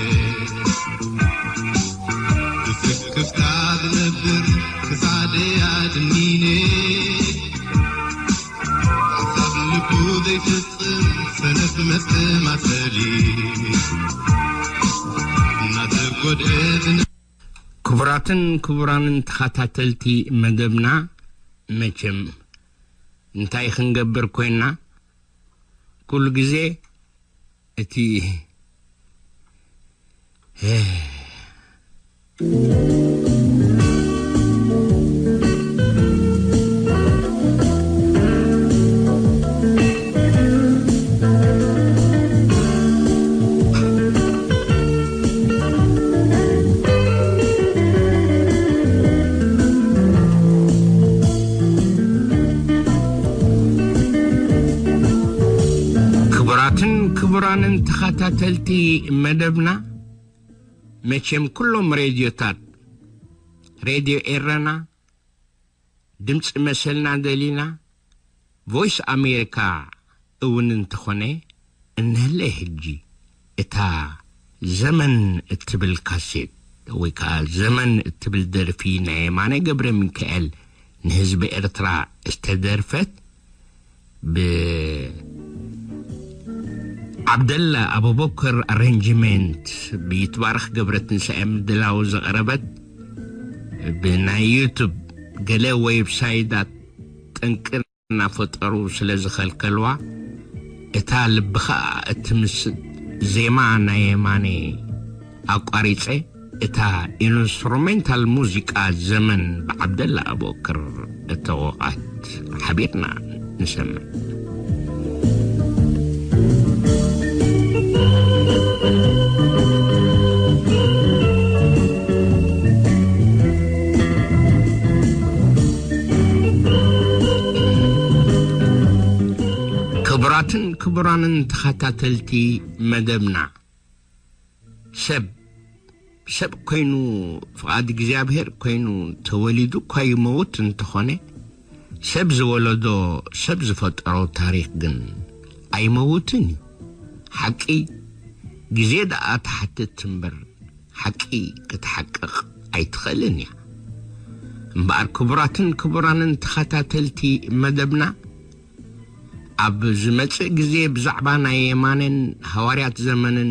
ብስክፍታ ዝነብር ክሳደይ ኣድኒነ። ሓሳብ ልቡ ዘይፍጽም ሰነፍ መስተማሰሊ፣ እናተጎድአ ዝነ- ክቡራትን ክቡራንን ተኸታተልቲ መደብና፣ መቸም እንታይ ክንገብር ኮይና፣ ኩሉ ግዜ እቲ ክቡራትን ክቡራንን ተኸታተልቲ መደብና፣ መቸም ኩሎም ሬድዮታት፣ ሬድዮ ኤረና፣ ድምፂ መሰልና ደሊና፣ ቮይስ ኣሜሪካ እውን እንተኾነ፣ እንህለ ሕጂ እታ ዘመን እትብል ካሴት ወይ ከዓ ዘመን እትብል ደርፊ ናይ የማነ ገብረ ሚካኤል ንህዝቢ ኤርትራ ዝተደርፈት፣ ብዓብደላ ኣቡበከር ኣሬንጅመንት፣ ብይትባረክ ገብረትንሳኤ ምድላው ዝቐረበት፣ ብናይ ዩቱብ ገለ ዌብሳይታት ጠንቂ እናፈጠሩ ስለ ዝኸልከልዋ፣ እታ ልብኻ እትምስጥ ዜማ ናይ የማነ ኣቋሪጸ፣ እታ ኢንስትሩሜንታል ሙዚቃ ዘመን ብዓብደላ ኣቡበክር እተወቕዐት ሓቢርና ንሰምዕ። ክቡራትን ክቡራንን ተኸታተልቲ መደብና፣ ሰብ፣ ሰብ ኮይኑ፣ ፍቓድ እግዚኣብሔር ኮይኑ ተወሊዱ እኳ ይመውት እንተኾነ፣ ሰብ ዝወለዶ፣ ሰብ ዝፈጠሮ ታሪኽ ግን ኣይመውትን እዩ። ሓቂ ግዜ ደኣ ትሓትት እምበር፣ ሓቂ ክትሓቅቕ ኣይትኽእልን እያ። እምበኣር ክቡራትን ክቡራንን ተኸታተልቲ መደብና፣ ኣብ ዝመጽእ ግዜ ብዛዕባ ናይ የማነን ሃዋርያት ዘመንን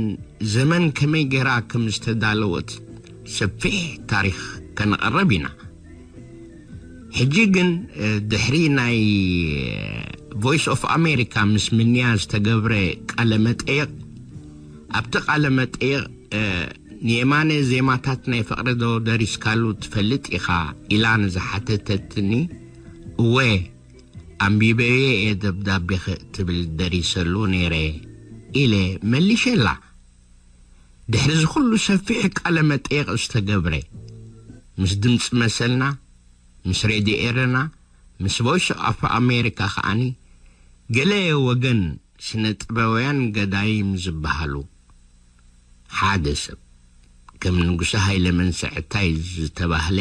ዘመን ከመይ ጌራ ከም ዝተዳለወት ሰፊሕ ታሪኽ ከነቕርብ ኢና። ሕጂ ግን፣ እ፣ ድሕሪ ናይ ቮይስ ኦፍ ኣሜሪካ ምስ ምንያ ዝተገብረ ቃለ መጠየቕ፣ ኣብቲ ቃለ መጠየቕ፣ እ፣ ንየማነ ዜማታት ናይ ፍቕሪ ዶ ደሪስካሉ ትፈልጥ ኢኻ ኢላ ንዝሓተተትኒ፣ እወ፣ ኣንቢበዮ እየ ደብዳቤኺ ትብል ደሪሰሉ ነይረ ኢለ መሊሸላ። ድሕሪ እዚ ኩሉ ሰፊሕ ቃለ መጠየቕ ዝተገብረ፣ ምስ ድምፂ መሰልና፣ ምስ ሬድዮ ኤረና፣ ምስ ቮይስ ኦፍ ኣሜሪካ ከዓኒ፣ ገለ ወገን ስነ ጥበባውያን ገዳይም ዝበሃሉ ሓደ ሰብ፣ ከም ንጉሰ ሃይለ መንሰዕታይ ዝተባህለ፣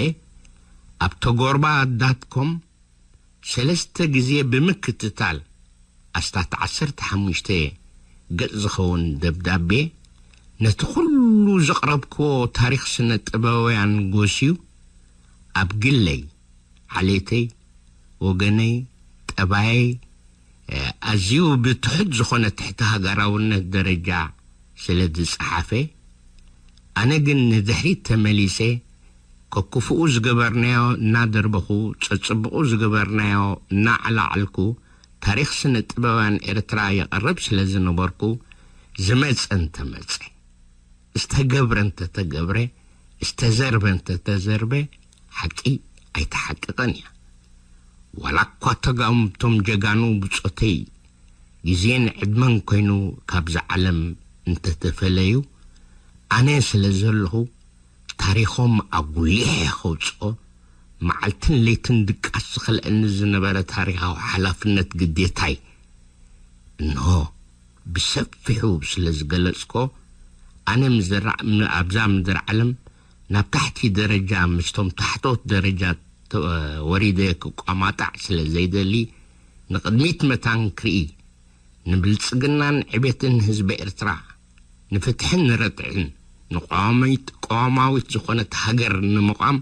ኣብ ተጎርባ ዳት ኮም ሰለስተ ግዜ ብምክትታል፣ ኣስታት ዓሰርተ ሓሙሽተ ገጽ ዝኸውን ደብዳቤ፣ ነቲ ኩሉ ዘቕረብክዎ ታሪኽ ስነ ጥበባውያን ጎስዩ፣ ኣብ ግለይ፣ ዓሌተይ፣ ወገነይ፣ ጠባየይ፣ እ፣ ኣዝዩ ብትሑት ዝኾነ ትሕቲ ሃገራውነት ደረጃ ስለ ዝጸሓፈ፣ ኣነ ግን ንድሕሪት ተመሊሰ፣ ከክፉኡ ዝገበርናዮ እናደርበኹ፣ ጸጽብቑ ዝገበርናዮ እናዓላዕልኩ፣ ታሪኽ ስነ ጥበባውያን ኤርትራ የቕርብ ስለ ዝነበርኩ፣ ዝመጸ እንተመጸ፣ ዝተገብረ እንተተገብረ፣ ዝተዘርበ እንተተዘርበ፣ ሓቂ ኣይተሓቅቕን እያ። ዋላ እኳ ተጋምቶም ጀጋኑ ብጾተይ ግዜን ዕድመን ኮይኑ ካብዛ ዓለም እንተተፈለዩ፣ ኣነ ስለ ዘለኹ ታሪኾም ኣጉሊሐ ከውጽኦ መዓልትን ለይትን ድቃስ ዝኸልአኒ ዝነበረ ታሪኻዊ ሓላፍነት ግዴታይ እንሆ ብሰፊሑ ስለ ዝገለጽኮ፣ ኣነ ምዝራ-፣ ም-፣ ኣብዛ ምድሪ ዓለም ናብ ታሕቲ ደረጃ ምስቶም ታሕቶት ደረጃ ተ-፣ ወሪደ ክቋማጣዕ ስለ ዘይደሊ፣ ንቕድሚት መታን ክርኢ፣ ንብልጽግናን ዕቤትን ህዝቢ ኤርትራ፣ ንፍትሕን ንረትዕን፣ ንቀዋሚት-፣ ቀዋማዊት ዝኾነት ሃገር ንምቋም፣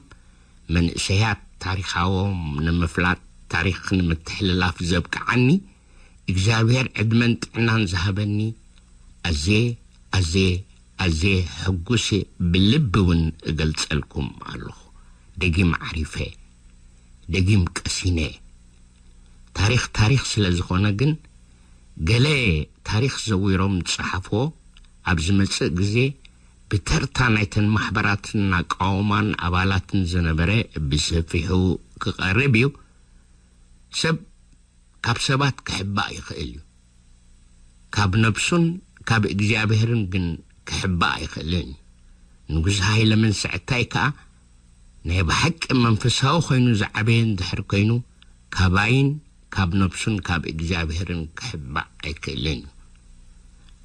መንእሰያት ታሪኻዎም ንምፍላጥ፣ ታሪኽ ንምትሕልላፍ ዘብቅዓኒ እግዚኣብሔር ዕድመን ጥዕናን ዝሃበኒ ኣዜ፣ ኣዜ፣ ኣዜ ሕጉስ ብልቢ እውን እገልጸልኩም ኣለኹ። ደጊም ዓሪፈ፣ ደጊም ቀሲነ። ታሪኽ ታሪኽ ስለ ዝኾነ ግን፣ ገለ ታሪኽ ዘዊሮም ዝጸሓፍዎ ኣብ ዝመጽእ ግዜ ብተርታ ናይተን ማሕበራትን ኣቃውማን ኣባላትን ዝነበረ ብሰፊሑ ክቐርብ እዩ። ሰብ ካብ ሰባት ክሕባእ ይኽእል እዩ። ካብ ነብሱን ካብ እግዚኣብሔርን ግን ክሕባእ ኣይኽእልን እዩ። ንጉስ ሃይለ መንስዕታይ ከኣ ናይ ብሓቂ መንፈሳዊ ኮይኑ ዝዓበየ እንድሕር ኮይኑ፣ ካባይን ካብ ነብሱን ካብ እግዚኣብሔርን ክሕባእ ኣይክእልን እዩ።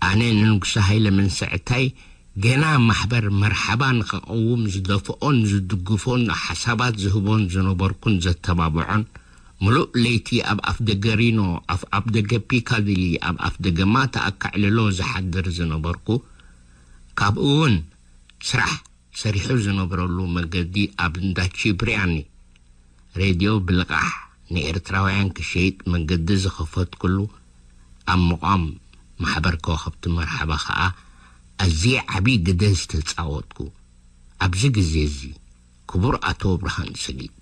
ኣነ ንንጉሰ ሃይለ መንስዕታይ ገና ማሕበር መርሓባ ንኸቐውም ዝደፍኦን ዝድግፎን ሓሳባት ዝህቦን ዝነበርኩን ዘተባብዖን፣ ምሉእ ለይቲ ኣብ ኣፍደገ ሪኖ፣ ኣብ ኣፍደገ ፒካዲሊ፣ ኣብ ኣፍደገ ማታ ኣካዕልሎ ዝሓድር ዝነበርኩ፣ ካብኡ እውን ስራሕ ሰሪሑ ዝነብረሉ መገዲ ኣብ እንዳ ቺፕርያኒ ሬድዮ ብልቓሕ ንኤርትራውያን ክሸይጥ መገዲ ዝኸፈትኩሉ፣ ኣብ ምቋም ማሕበር ከዋኽብቲ መርሓባ ኸኣ ኣዝየ ዓቢ ግደ ዝተጻወትኩ። ኣብዚ ግዜ እዚ ክቡር ኣቶ ብርሃን ሰጊድ፣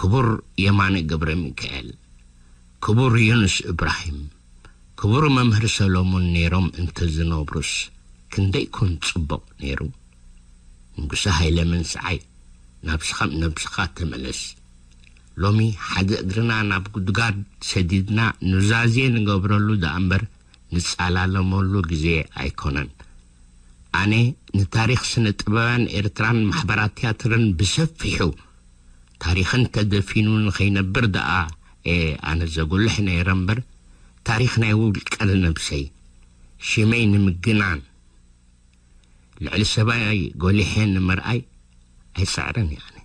ክቡር የማነ ገብረ ሚካኤል፣ ክቡር ዩኑስ እብራሂም፣ ክቡር መምህር ሰሎሞን ነይሮም እንተዝነብሩስ ክንደይ ኮን ጽቡቕ ነይሩ። ንጉሰ ሃይለ መንስዓይ፣ ናብስኻ ነብስኻ ተመለስ። ሎሚ ሓደ እግርና ናብ ጉድጋድ ሰዲድና ኑዛዜ ንገብረሉ ደኣ እምበር ንጻላለመሉ ግዜ ኣይኮነን። ኣነ ንታሪኽ ስነ ጥበባን ኤርትራን ማሕበራት ትያትርን ብሰፊሑ ታሪኽን ተደፊኑ ንኸይነብር ደኣ እየ ኣነ ዘጉልሕ ነይረ እምበር፣ ታሪኽ ናይ ውልቀ ነብሰይ ሽመይ ንምግናን ልዕሊ ሰብኣይ ጎሊሐ ንምርኣይ ኣይጽዕርን እየ። ኣነ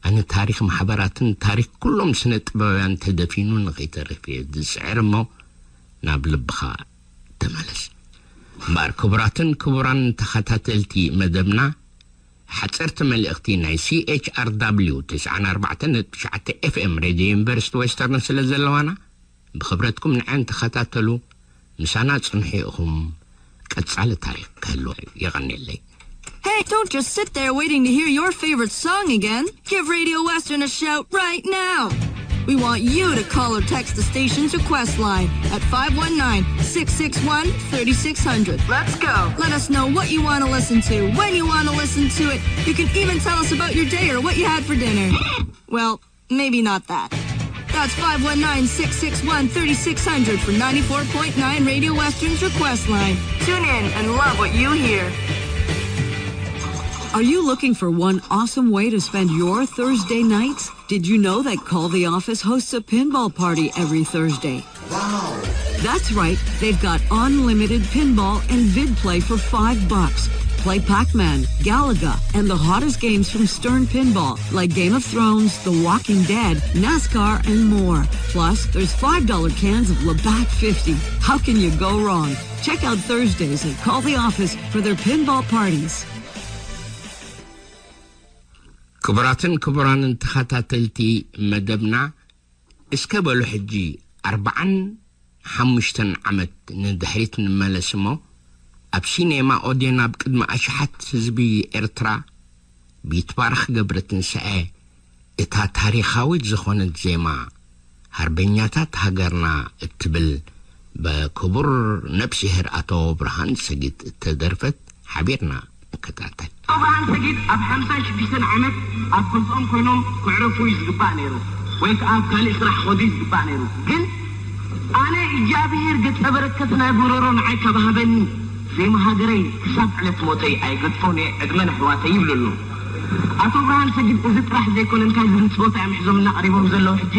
ኣነ ታሪኽ ማሕበራትን ታሪኽ ኩሎም ስነ ጥበባውያን ተደፊኑ ንኸይተርፍ እየ ዝጽዕር እሞ ናብ ልብኻ ተመለስ። እምበኣር ክቡራትን ክቡራን ተኸታተልቲ መደብና፣ ሓጸርቲ መልእኽቲ ናይ C H R W ትስዓን ኣርባዕተን ነጥቢ ትሽዓተ F M ሬድዮ ዩኒቨርሲቲ ዌስተርን ስለ ዘለዋና፣ ብኽብረትኩም ንዐን ተኸታተሉ። ምሳና ጽንሑ ኢኹም። ቀጻሊ ታሪኽ ክህሉ። የቐንየለይ። Hey, don't just sit there waiting to hear your favorite song again. Give Radio Western a shout right now. We want you to call or text the station's request line at five one nine, six six one, thirty-six hundred. Let's go. Let us know what you want to listen to, when you want to listen to it. You can even tell us about your day or what you had for dinner. Well, maybe not that. That's five one nine, six six one, thirty-six hundred for ninety-four point nine Radio Western's request line. Tune in and love what you hear. Are you looking for one awesome way to spend your Thursday nights? Did you know that Call the Office hosts a pinball party every Thursday? Wow. That's right. They've got unlimited pinball and vid play for five bucks. Play Pac-Man, Galaga, and the hottest games from Stern Pinball, like Game of Thrones, The Walking Dead, NASCAR, and more. Plus, there's five dollar cans of Labatt fifty. How can you go wrong? Check out Thursdays at Call the Office for their pinball parties. ክቡራትን ክቡራንን ተኸታተልቲ መደብና፣ እስከ በሉ ሕጂ ኣርባዓን ሓሙሽተን ዓመት ንድሕሪት ንመለስ እሞ፣ ኣብ ሲኔማ ኦዴን ኣብ ቅድሚ ኣሽሓት ህዝቢ ኤርትራ፣ ብይትባረኽ ገብረትንሳኤ እታ ታሪኻዊት ዝኾነት ዜማ ሃርበኛታት ሃገርና እትብል ብክቡር ነብስሄር ኣቶ ብርሃን ሰጊድ እተደርፈት ሓቢርና ንከታተል። ኣቶ ብርሃን ሰጊድ ኣብ ሓምሳን ሽዱሽተን ዓመት ኣብ ገዝኦም ኮይኖም ክዕረፉ እዩ ዝግባእ ነይሩ፣ ወይ ከዓ ኣብ ካልእ ስራሕ ክኸዱ እዩ ዝግባእ ነይሩ። ግን ኣነ እግዚኣብሄር ገጸ በረከት ናይ ጎረሮ ንዓይ ካብ ሃበኒ፣ ዜማ ሃገረይ ክሳብ ዕለት ሞተይ ኣይገድፎን እየ፣ ዕድመ ንኣሕዋተይ ይብሉ ኣለዉ። ኣቶ ብርሃን ሰጊድ እዚ ጥራሕ ዘይኮነ እንታይ ዝብል ጸወታ እዮም ሒዞምልና ቀሪቦም ዘለዉ ሕጂ?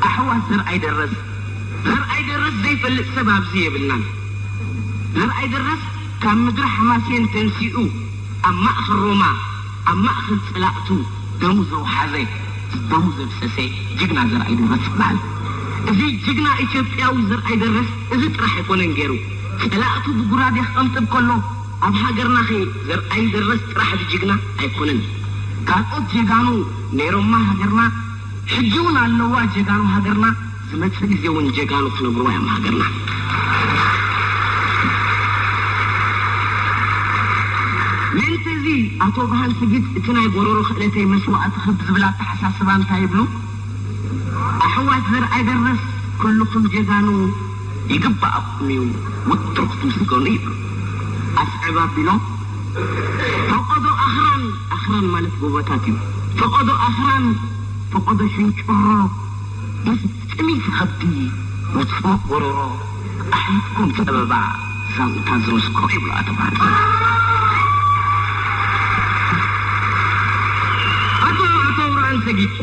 ኣሕዋት ዘርኣይ ደረስ፣ ዘርኣይ ደረስ ዘይፈልጥ ሰብ ኣብዚ የብልናን። ዘርኣይ ደረስ ካብ ምድሪ ሓማሴን ተንሲኡ ኣብ ማእከል ሮማ፣ ኣብ ማእከል ጸላእቱ ደሙ ዘውሓዘ፣ ደሙ ዘፍሰሰ ጅግና ዘርኣይ ደረስ ይበሃል። እዚ ጅግና ኢትዮጵያዊ ዘርኣይ ደረስ እዚ ጥራሕ ኣይኮነን ገይሩ። ጸላእቱ ብጉራዴ ክቐንጥብ ከሎ ኣብ ሃገርና ኸ ዘርኣይ ደረስ ጥራሕ እዚ ጅግና ኣይኮነን። ካልኦት ጀጋኑ ነይሮማ ሃገርና፣ ሕጂ እውን ኣለዋ ጀጋኑ ሃገርና፣ ዝመጽእ ግዜ እውን ጀጋኑ ክነብርዋ እዮም ሃገርና። ምእንቲ እዚ ኣቶ ብርሃን ስጊድ እቲ ናይ ጎረሮ ክእለተይ መስዋእቲ ክብ ዝብል ኣተሓሳስባ እንታይ ይብሉ? ኣሕዋት ዘርኣይ ደረስ ኩልኹም ጀጋኑ ይግባኣኩም እዩ፣ ወትሩ ክትምስገኑ ይብሉ። ኣስዕብ ኣቢሎም ፈቐዶ ኣኽራን፣ ኣኽራን ማለት ጎቦታት እዩ። ፈቐዶ ኣኽራን፣ ፈቐዶ ሽንጭሮ፣ ምስ ጥሚት ከብዲ፣ ምስ ጽሙእ ጎረሮ፣ ኣሕሊፍኩም ጸበባ ዛንታ ዝመስኮ ይብሉ ኣቶ ብርሃን። ኣቶ፣ ኣቶ ብርሃን ሰጊድ።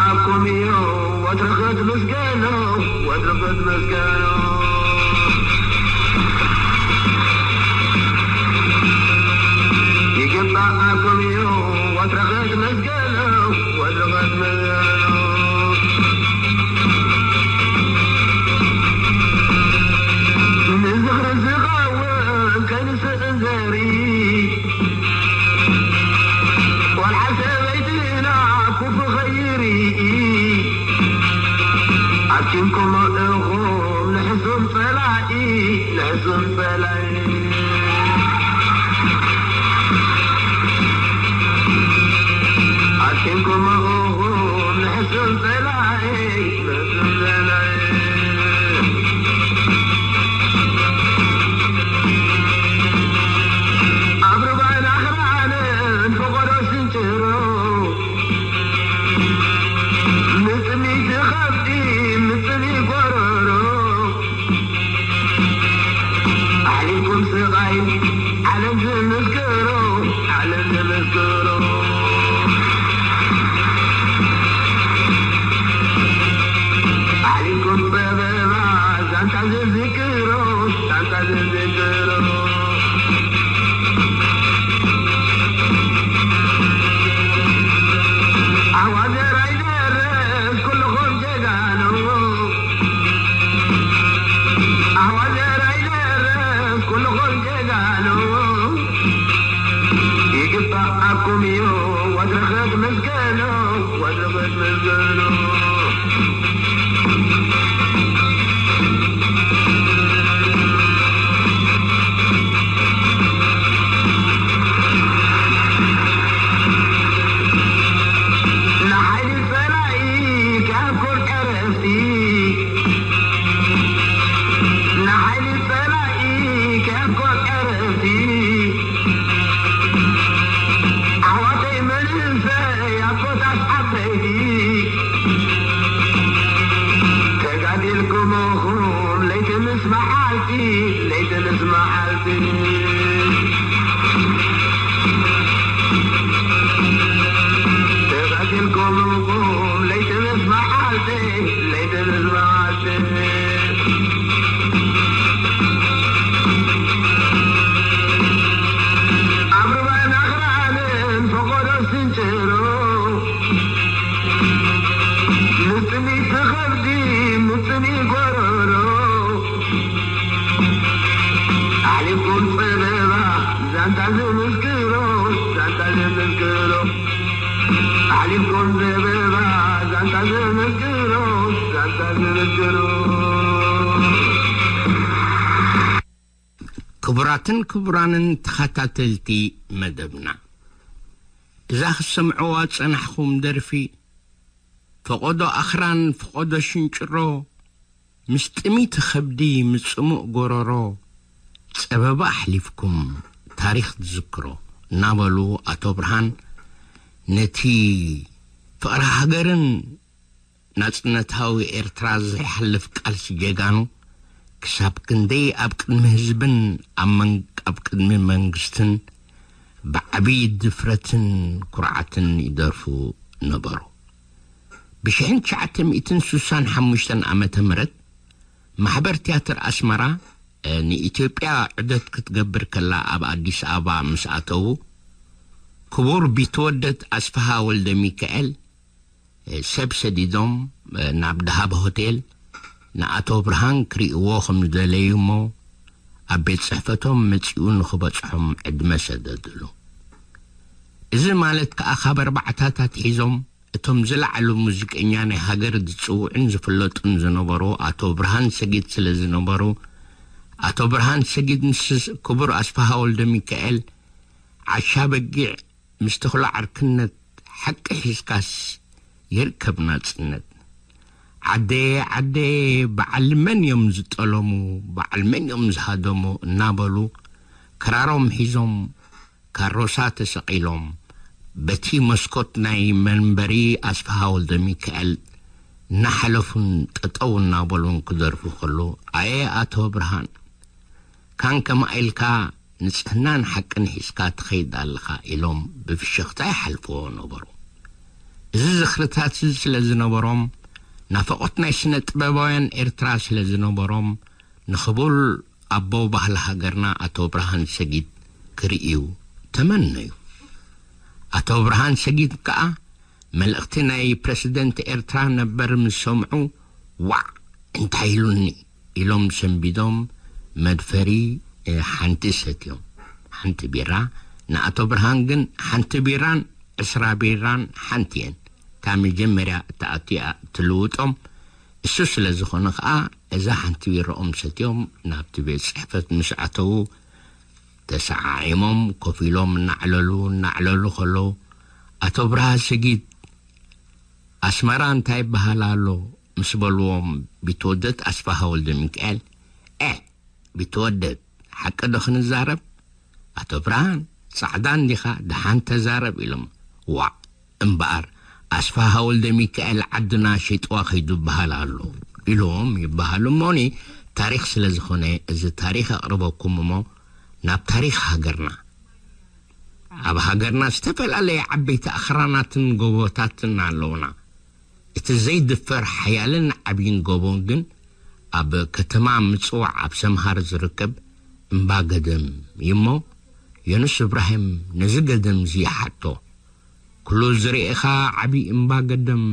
ኣኩም እዩ ወትሩ ክትምስገኑ፣ ወትሩ ክትምስገኑ። ይግባኣኩም እዩ ወትሩ ክትምስገኑ፣ ወትሩ ክትምስገኑ። ንዝኽሪ ዝኸውን ከይንስእን ዘርኢ፣ ቆልዓ ሰበይትና ኩፉ ኸይርኢ፣ ኣትኪምኩሞ ኢኹም ንሕሱም ጸላኢ፣ ንሕሱም ጸላኢ። ኣትኪምኩሞ ኢኹም ንሕሱም ጸላኢ፣ ንሕሱም ጸላኢ። ኣብ ሩባን ኣኽራንን ፈቖዶ ስንጭሮ፣ ምጥሚት ከብዲ፣ ምጥሚ ጎረሮ፣ ኣሕሊፍኩም ስቓይ ዓለም ዝምስክሮ፣ ዓለም ዝምስክሮ። ኣሕሊፍኩም ጸበባ ዛንታ ዝዝክሮ፣ ዛንታ ዝዝክሮ። ኣዋዘር ኣይደርስ ኩልኹም ጀጋኑ፣ ኣዋዘር ኣይደርስ ኩልኹም ጀጋኑ። ይግባኣኩም እዩ ወትሩ ክትምስገኑ፣ ወትሩ ክትምስገኑ። ንሓይሊ ጸላኢ ከብኩም ዕረፍቲ፣ ንሓይሊ ጸላኢ ከብኩም ዕረፍቲ። ኣሕዋተይ መንእሰይ ኣቦታት ዓበይቲ፣ ተጋዲልኩም ኢኹም ለይቲ ምስ መዓልቲ፣ ለይቲ ምስ መዓልቲ። ተጋዲልኩም ኢኹም ለይቲ ምስ መዓልቲ፣ ለይቲ ምስ መዓልቲ። ኣብ ሩባን ኣኽራንን ፈቖዶ ስንጭሮ፣ ምጥሚ ትኸብዲ፣ ምጥሚ ጎረሮ። ኣሕሊፍኩም ጸበባ ዛንታ ዝምስክሮ፣ ዛንታ ዝምስክሮ። ኣሕሊፍኩም ጸበባ ዛንታ ዝምስክሮ፣ ዛንታ ዝምስክሮ። ክቡራትን ክቡራንን ተኸታተልቲ መደብና፣ እዛ ክትሰምዕዋ ዝጸናሕኩም ደርፊ፣ ፈቖዶ ኣኽራን፣ ፈቖዶ ሽንጭሮ፣ ምስ ጥሚት ከብዲ፣ ምስ ጽሙእ ጎረሮ፣ ጸበባ ኣሕሊፍኩም ታሪኽ ትዝክሮ እናበሉ ኣቶ ብርሃን ነቲ ፍቕሪ ሃገርን ናጽነታዊ ኤርትራ ዝሓልፍ ቃልሲ ጀጋኑ ክሳብ ክንደይ ኣብ ቅድሚ ህዝብን ኣብ መን-፣ ኣብ ቅድሚ መንግስትን ብዓቢ ድፍረትን ኩርዓትን ይደርፉ ነበሩ። ብሽሕን ትሽዓተ ሚእትን ስሳን ሓሙሽተን ዓመተ ምህረት ማሕበር ትያትር ኣስመራ፣ እ፣ ንኢትዮጵያ ዑደት ክትገብር ከላ ኣብ ኣዲስ ኣበባ ምስ ኣተዉ፣ ክቡር ቢትወደድ ኣስፍሃ ወልደ ሚካኤል፣ እ፣ ሰብ ሰዲዶም፣ እ፣ ናብ ደሃብ ሆቴል ንኣቶ ብርሃን ክርእይዎ ከም ዝደለዩ እሞ፣ ኣብ ቤት ጽሕፈቶም መጺኡ ንኽበጽሖም ዕድመ ሰደድሉ። እዚ ማለት ከኣ ካብ ኣርባዕታት ኣትሒዞም እቶም ዝለዓሉ ሙዚቀኛ ናይ ሃገር ዝጽውዑን ዝፍለጡን ዝነበሩ ኣቶ ብርሃን ሰጊድ ስለ ዝነበሩ፣ ኣቶ ብርሃን ሰጊድ ምስ ክቡር ኣስፍሃ ወልደ ሚካኤል ዓሻ በጊዕ ምስ ተኽሎ ዓርክነት ሓቂ ሒዝካስ ይርከብ ናጽነት። ዓደየ ዓደየ በዓል መን እዮም ዝጠለሙ፣ በዓል መን እዮም ዝሃደሙ እናበሉ ክራሮም ሒዞም ካሮሳ ተሰቒሎም በቲ መስኮት ናይ መንበሪ ኣስፍሃ ወልደ ሚካኤል እናሓለፉን ጠጠው እናበሉን ክደርፉ ከሎ፣ ኣየ ኣቶ ብርሃን፣ ካን ከማይ ኢልካ ንጽህናን ሓቅን ሒዝካ ትኸይድ ኣለኻ ኢሎም ብፍሽኽታ ይሓልፍዎ ነበሩ። እዚ ዝኽርታት እዚ ስለ ዝነበሮም፣ ናፍቖት ናይ ስነ ጥበባውያን ኤርትራ ስለ ዝነበሮም፣ ንኽቡር ኣቦ ባህሊ ሃገርና ኣቶ ብርሃን ሰጊድ ክርእዩ ተመነዩ። ኣቶ ብርሃን ሰጊድ ከኣ መልእኽቲ ናይ ፕረሲደንት ኤርትራ ነበር ምስ ሰምዑ፣ "ዋዕ፣ እንታይ ኢሉኒ?" ኢሎም ሰንቢዶም መድፈሪ፣ እ፣ ሓንቲ ሰትዮም። ሓንቲ ቢራ፣ ንኣቶ ብርሃን ግን ሓንቲ ቢራን ዕስራ ቢራን ሓንቲ እየን። እታ መጀመርያ እተኣትያ ትልውጦም እሱ ስለ ዝኾነ ኸኣ፣ እዛ ሓንቲ ቢራኦም ሰትዮም ናብቲ ቤት ጽሕፈት ምስ ኣተዉ፣ ተሰዓዒሞም ኮፍ ኢሎም እናዕለሉ፣ እናዕለሉ ከለዉ፣ ኣቶ ብርሃ ሰጊድ፣ "ኣስመራ እንታይ ይበሃል ኣሎ?" ምስ በልዎም፣ ቢትወደድ ኣስፋሃ ወልደሚካኤል፣ "ኤ፣ ቢትወደድ፣ ሓቂ ዶ ክንዛረብ? ኣቶ ብርሃን፣ ጻዕዳ እንዲኻ፣ ደሓን ተዛረብ" ኢሎም። "ዋዕ፣ እምበኣር ኣስፋሃ ወልደሚካኤል ዓድና ሸይጥዋ ከይዱ ይበሃል ኣሎ" ኢሎም ይበሃል። እሞኒ፣ ታሪኽ ስለ ዝኾነ፣ እዚ ታሪኽ ኣቕርበኩም እሞ፣ ናብ ታሪኽ ሃገርና። ኣብ ሃገርና ዝተፈላለየ ዓበይቲ ኣኽራናትን ጎቦታትን ኣለዉና። እቲ ዘይድፈር ሓያልን ዓብይን ጎቦ ግን ኣብ ከተማ ምጽዋዕ ኣብ ሰምሃር ዝርከብ እምባ ገደም እዩ እሞ፣ ዮኑስ እብራሂም ነዚ ገደም እዚ ይሓቶ። "ኩሉ ዝርእኻ ዓቢ እምባ ገደም፣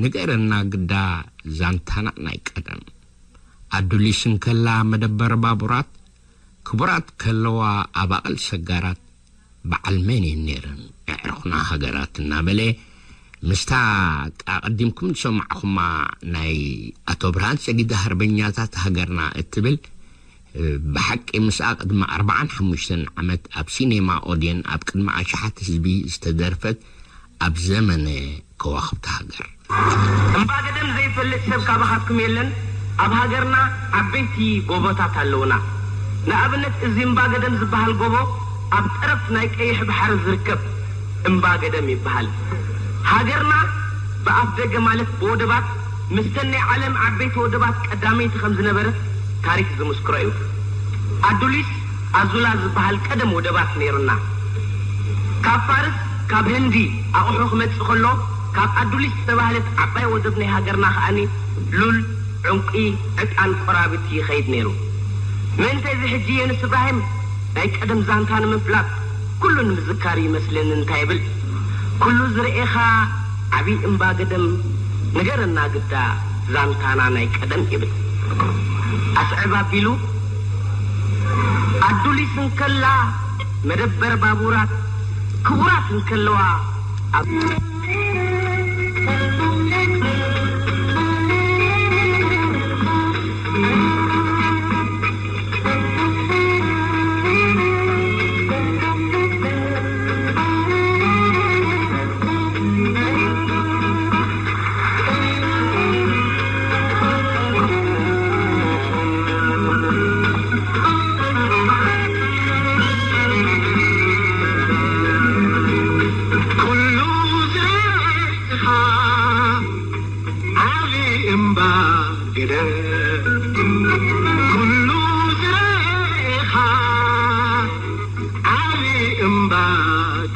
ንገረና ግዳ ዛንታና ናይ ቀደም። ኣዱሊስ እንከላ መደበር ባቡራት፣ ክቡራት ከለዋ ኣባቕል ሰጋራት፣ በዓል መን እየን ነይረን ኣዕሩኽና ሃገራት?" እናበለ፣ ምስታ ኣቐዲምኩም ዝሰማዕኹማ ናይ ኣቶ ብርሃን ሰጊድ ሃርበኛታት ሃገርና እትብል፣ ብሓቂ ምስኣ ቅድሚ ኣርባዓን ሓሙሽተን ዓመት ኣብ ሲኔማ ኦድየን ኣብ ቅድሚ ኣሽሓት ህዝቢ ዝተደርፈት ኣብ ዘመነ ከዋኽብቲ ሃገር። እምባ ገደም ዘይፈልጥ ሰብ ካባኻትኩም የለን። ኣብ ሃገርና ዓበይቲ ጎቦታት ኣለውና። ንኣብነት፣ እዚ እምባ ገደም ዝበሃል ጎቦ ኣብ ጠረፍ ናይ ቀይሕ ባሕሪ ዝርከብ እምባ ገደም ይበሃል። ሃገርና ብኣፍ ደገ ማለት ብወደባት ምስተን ናይ ዓለም ዓበይቲ ወደባት ቀዳመይቲ ከም ዝነበረት ታሪኽ ዝምስክሮ እዩ። ኣዱሊስ ኣዙላ ዝበሃል ቀደም ወደባት ነይሩና። ካብ ፋርስ፣ ካብ ህንዲ ኣቑሑ ክመጽእ ከሎ፣ ካብ ኣዱሊስ ዝተባህለት ዓባይ ወደብ ናይ ሃገርና ከኣኒ ሉል፣ ዕንቂ፣ ዕጣን፣ ቆራብቲ ይኸይድ ነይሩ። ምእንተ እዚ ሕጂ ዮኑስ እብራሂም ናይ ቀደም ዛንታ ንምፍላጥ ኩሉ ንምዝካር ይመስለኒ እንታይ ይብል፣ "ኩሉ ዝረኤኻ ዓብዪ እምባ ገደም፣ ንገረና ግዳ ዛንታና ናይ ቀደም" ይብል። ኣስዕብ ኣቢሉ፣ ኣዱሊስ እንከላ መደበር ባቡራት፣ ክቡራት እንከለዋ ኣብ ኩሉ ዝረእኻ ዓቢ እምባ ገደም፣ ኩሉ ዝረእኻ ዓቢ እምባ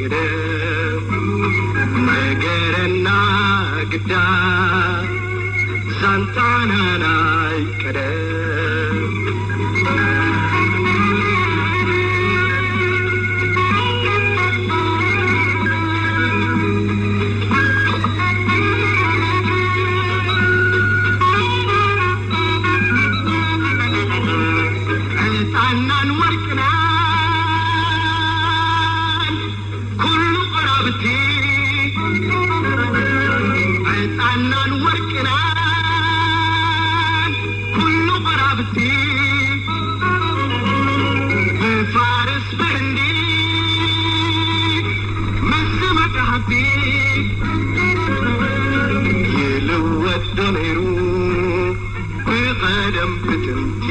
ገደም፣ ነገረና ግዳ ዛንታና ናይ ቀደም። ዕጣናን ወርቅናን ኩሉ ቆራብቲ፣ ዕጣናን ወርቅናን ኩሉ ቆራብቲ፣ ብፋርስ ብህንዲ ምስ ዝመጸ ሃብቲ፣ ይልወጥ ዶ ነይሩ ብቐደም ብጥንቲ?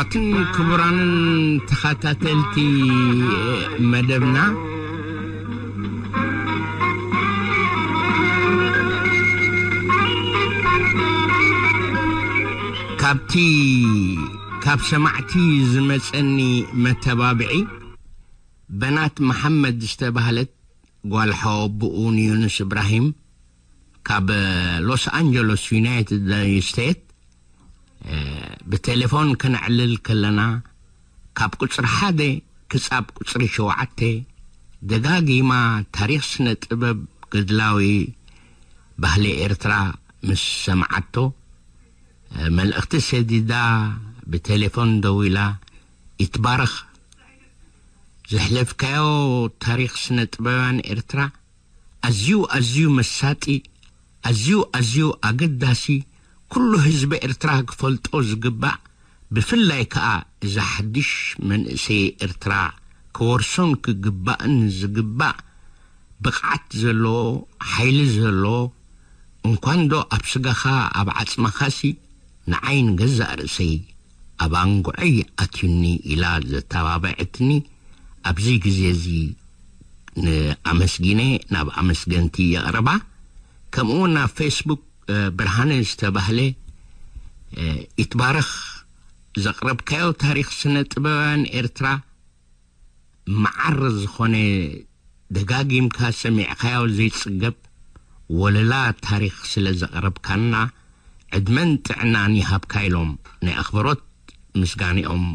ክቡራትን ክቡራንን ተኸታተልቲ መደብና፣ ካብቲ ካብ ሰማዕቲ ዝመጸኒ መተባብዒ፣ በናት መሓመድ ዝተባህለት ጓል ሓወቦኡ ንዩንስ እብራሂም ካብ ሎስ ኣንጀለስ ዩናይትድ ስቴት፣ እ፣ ብቴሌፎን ከነዕልል ከለና፣ ካብ ቁጽሪ ሓደ ክሳብ ቁጽሪ ሸውዓተ ደጋጊማ ታሪኽ ስነ ጥበብ ገድላዊ ባህሊ ኤርትራ ምስ ሰምዓቶ፣ እ፣ መልእኽቲ ሰዲዳ ብቴሌፎን ደዊላ፣ ይትባረኽ፣ ዘሕለፍካዮ ታሪኽ ስነ ጥበባውያን ኤርትራ ኣዝዩ፣ ኣዝዩ መሳጢ፣ ኣዝዩ፣ ኣዝዩ ኣገዳሲ፣ ኩሉ ህዝቢ ኤርትራ ክፈልጦ ዝግባእ፣ ብፍላይ ከኣ እዛ ሓድሽ መንእሰይ ኤርትራ ክወርሶን ክግባእን ዝግባእ ብቕዓት ዘለዎ፣ ሓይሊ ዘለዎ፣ እንኳንዶ ኣብ ስጋኻ ኣብ ዓጽምኻሲ ንዓይ ንገዛእ ርእሰይ ኣብ ኣንጉዐይ ኣትዩኒ ኢላ ዘተባብዐትኒ ኣብዚ ግዜ እዚ ንኣመስጊነ ናብ ኣመስገንቲ የቕርባ። ከምኡ እውን ኣብ ፌስቡክ፣ እ፣ ብርሃነ ዝተባህለ፣ እ፣ ይትባረኽ ዘቕረብካዮ ታሪኽ ስነ ጥበባውያን ኤርትራ መዓር ዝኾነ ደጋጊምካ ሰሚዕካዮ ዘይጽገብ ወለላ ታሪኽ ስለ ዘቕረብካና ዕድመን ጥዕናን ይሃብካ ኢሎም ናይ ኣኽብሮት ምስጋኒኦም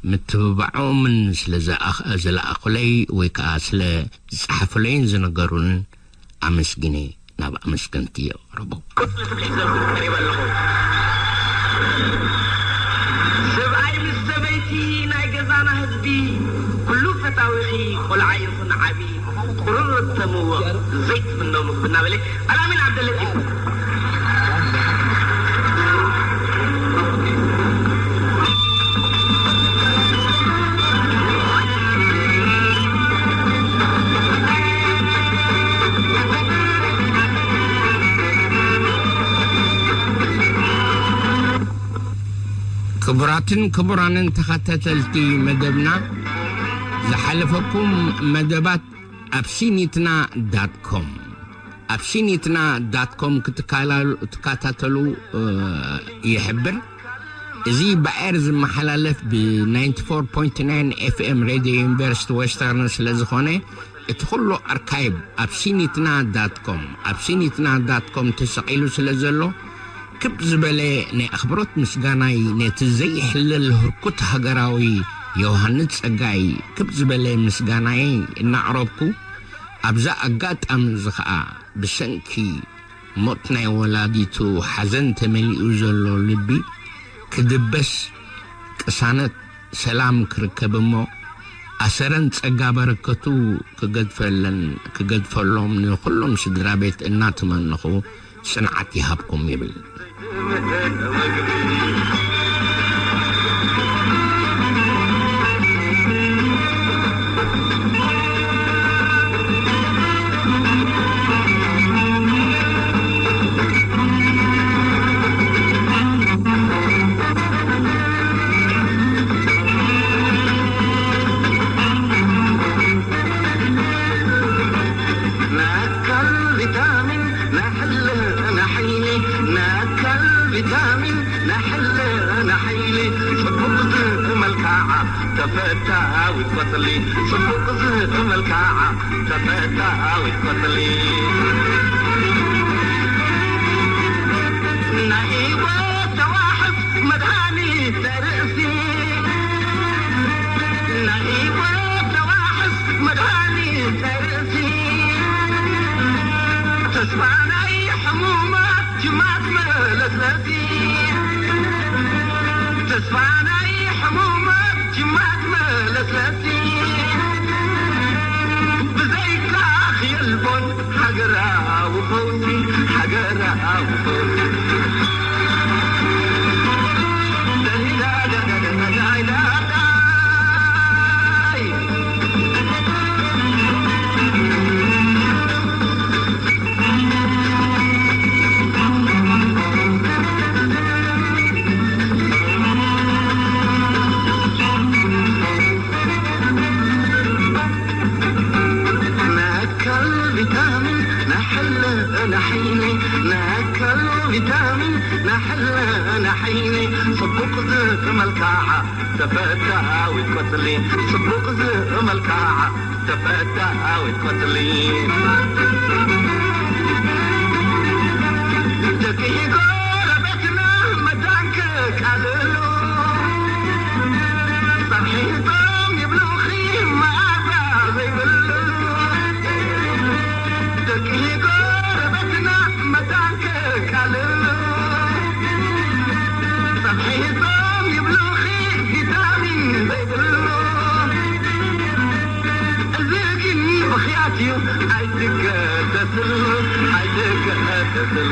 ምትብባዖምን ስለ ዝኣኽ-፣ ዝለኣኹለይ ወይ ከኣ ስለ ዝጸሓፉለይን ዝነገሩንን ኣመስጊነ ናብ ኣመስገንቲ የቕርቦ። ክፍሊ ስብሒት ዘልኩም ቀሪበ ኣለኹ። ሰብኣይ ምስ ሰበይቲ ናይ ገዛና ህዝቢ፣ ኩሉ ፈታዊኺ፣ ቆልዓ ይኹን ዓቢ፣ ቁሩብ ተምውቕ፣ ዘይትፍኖ ምግቢ እናበለ ኣልኣሚን ዓብደለጢፍ። ክቡራትን ክቡራንን ተኸታተልቲ መደብና፣ ዝሓለፈኩም መደባት ኣብ ሲኒትና ዳት ኮም፣ ኣብ ሲኒትና ዳት ኮም ክትካላሉ-፣ ትከታተሉ፣ እ፣ ይሕብር። እዚ ብኣየር ዝመሓላለፍ ብ ናይንቲ ፎር ፖይንት ናይን ኤፍ ኤም ሬድዮ ዩኒቨርሲቲ ዌስተርን ስለ ዝኾነ፣ እቲ ኩሉ ኣርካይቭ ኣብ ሲኒትና ዳት ኮም፣ ኣብ ሲኒትና ዳት ኮም ተሰቒሉ ስለ ዘሎ፣ ክብ ዝበለ ናይ ኣኽብሮት ምስጋናይ ነቲ ዘይሕለል ህርኩት ሃገራዊ ዮሃንስ ጸጋይ ክብ ዝበለ ምስጋናይ እናቕረብኩ፣ ኣብዛ ኣጋጣሚ እዚ ኸኣ ብሰንኪ ሞት ናይ ወላዲቱ ሓዘን ተመሊኡ ዘሎ ልቢ ክድበስ፣ ቅሳነት ሰላም ክርከብ እሞ፣ ኣሰረን ጸጋ በረከቱ ክገድፈለን፣ ክገድፈሎም ንኹሎም ስድራ ቤት እናተመነኹ፣ ጽንዓት ይሃብኩም ይብል። ናካል ቪታሚን ናሕለ ናሕይሊ፣ ናካል ቪታሚን ናሕለ ናሕይሊ፣ ጽቡቕ ዝመልክዓ ተፈታዊት ቆጽሊ፣ ጽቡቕ ዝመልክዓ ተፈታዊት ቆጽሊ። ናይ ህይወት ተዋሕስ መድሃኒት ናይ ርእሲ፣ ናይ ህይወት ተዋሕስ መድሃኒት ናይ ርእሲ፣ ተስፋ ናይ ሕሙማት ጅማት መለስለሲ፣ ተስፋ ናይ ሕሙማት ጅማት መለስለሲ፣ ብዘይካ የልቦን ሃገራዊ ፈውሲ፣ ሃገራዊ ፈውሲ። ንሓይሊ ንኣካል ቪታሚን ንሓለ ንሓይሊ ጽቡቕ ዝመልክዓ ተፈታዊት ቆጽሊ ጽቡቕ ዝመልክዓ ተፈታዊት ቆጽሊ ደቂ ጎረቤትና መዳንከ ካልሉ ጸብሒቶም ይብሉኺ መኣዛ ዘይብሉ ደቂ ጎረቤትና መዳንከ ካልሉ ጸብሒቶም ይብሉኺ ቪታሚን ዘይብሉ እዚ ግን ብኽያት እዩ ኣይትገደስሉ ኣይትገደስሉ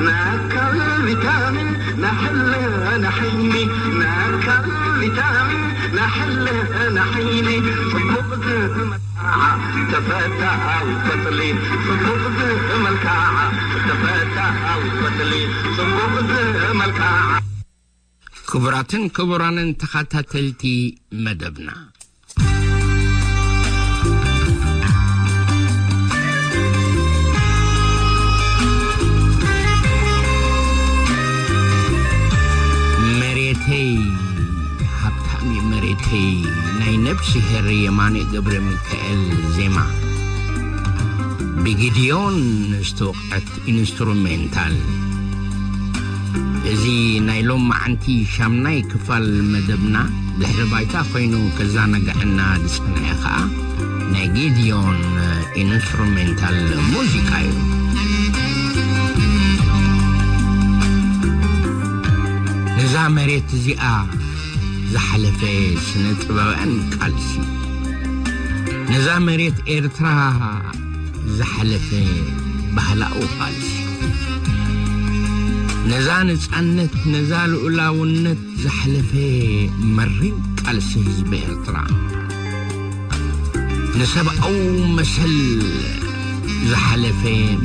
ናካል ቪታሚን ናሕለ ናሕይኒ ናካል ቪታሚን ናሕለ ናሕይኒ ጽቡቕ ዝመልክዓ ተፈታዊ ቆጽሊ ጽቡቕ ዝመልክዓ ተፈታዊ ቆጽሊ ጽቡቕ ዝመልክዓ ክቡራትን ክቡራንን ተኸታተልቲ መደብና መሬተይ ሃብታም እዩ መሬተይ ናይ ነብስሄር የማነ ገብረ ሚካኤል ዜማ ብጊድዮን ዝተወቕዐት ኢንስትሩሜንታል እዚ ናይ ሎማዓንቲ ሻምናይ ክፋል መደብና ድሕሪ ባይታ ኮይኑ ከዘናግዐና ዝጸንሐ ከኣ ናይ ጌድዮን ኢንስትሩሜንታል ሙዚቃ እዩ። ነዛ መሬት እዚኣ ዝሓለፈ ስነ ጥበባን ቃልሲ ነዛ መሬት ኤርትራ ዝሓለፈ ባህላዊ ቃልሲ ነዛ ነጻነት ነዛ ልኡላውነት ዝሓለፈ መሪር ቃልሲ ህዝቢ ኤርትራ ንሰብኣዊ መሰል ዝሓለፈ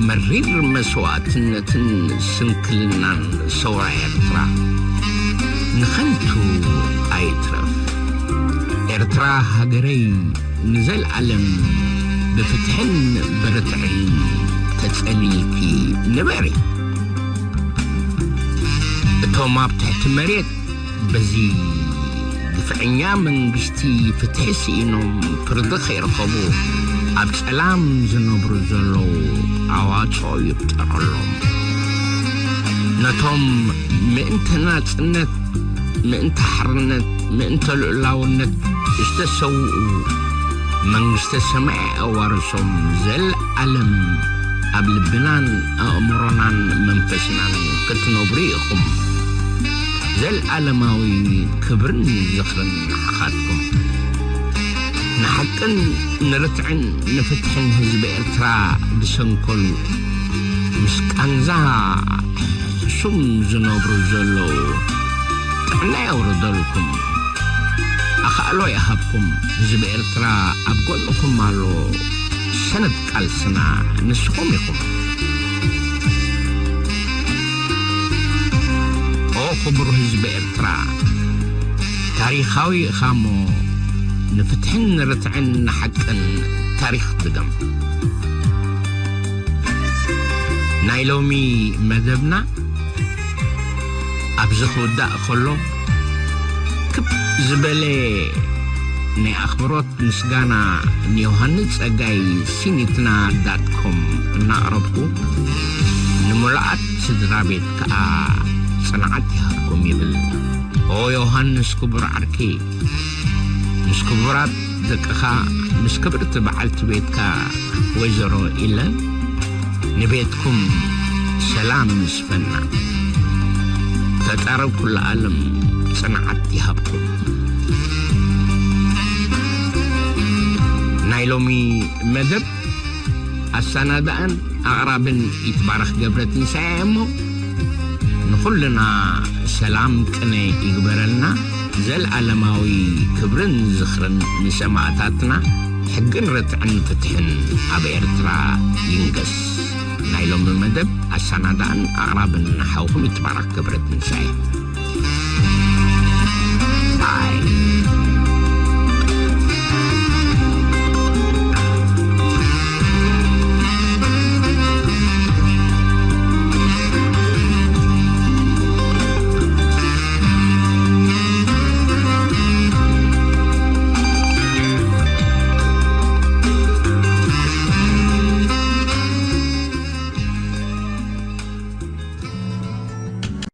መሪር መስዋእትነትን ስንክልናን ሰውራ ኤርትራ ንኸንቱ ኣይትረፍ። ኤርትራ ሃገረይ ንዘልኣለም ብፍትሕን ብርትዕን ተጸሊልኪ ንበሪ። እቶም ኣብ ትሕቲ መሬት በዚ ግፍዐኛ መንግስቲ ፍትሒ ስኢኖም ፍርዲ ከይረኸቡ ኣብ ጸላም ዝነብሩ ዘለዉ ኣዋጽኦ ይፍጠረሎም። ነቶም ምእንቲ ናጽነት፣ ምእንቲ ሓርነት፣ ምእንቲ ልኡላውነት ዝተሰውኡ መንግስተ ሰማይ ኣዋርሶም ዘልኣለም ኣብ ልብናን ኣእምሮናን መንፈስናን ክትነብሩ ኢኹም። ዘልኣለማዊ ክብርን ዝኽርን ንዓኻትኩም። ንሓቅን ንርትዕን ንፍትሕን ህዝቢ ኤርትራ ብሰንኮል ምስ ቃንዛ ሕሱም ዝነብሩ ዘለዉ ጥዕና የውርደልኩም። ኣኻእሎ ይሃብኩም። ህዝቢ ኤርትራ ኣብ ጎንኹም ኣሎ። ሰነድ ቃልስና ንስኹም ኢኹም። ኦ ክቡር ህዝቢ ኤርትራ፣ ታሪኻዊ ኢኻ እሞ ንፍትሕን ንርትዕን ንሓቅን ታሪኽ ድገም። ናይ ሎሚ መደብና ኣብዚ ክውዳእ ከሎ ክብ ዝበለ ናይ ኣኽብሮት ምስጋና ንዮሃንስ ጸጋይ ሲኒትና ዳት ኮም እናቕረብኩ ንምሉኣት ስድራ ቤት ከኣ ጽንዓት ይሃብኩም ይብል። ኦ ዮሃንስ ክቡር ዓርኪ ምስ ክቡራት ደቅኻ ምስ ክብርቲ በዓልቲ ቤትካ ወይዘሮ ኢለን ንቤትኩም ሰላም ይስፈና። ፈጣሪ ኩሉ ዓለም ጽንዓት ይሃብኩም። ናይ ሎሚ መደብ ኣሰናዳእን ኣቕራብን ይትባረኽ ገብረ ትንሳኤ እሞ ንኹልና ሰላም ቅነ ይግበረልና። ዘልኣለማዊ ክብርን ዝኽርን ንሰማእታትና። ሕግን ርትዕን ፍትሕን ኣብ ኤርትራ ይንገስ። ናይ ሎሚ መደብ ኣሰናዳእን ኣቕራብን ሓውኹም ይትባረኽ ክብረት ምንሳይ። ባይ።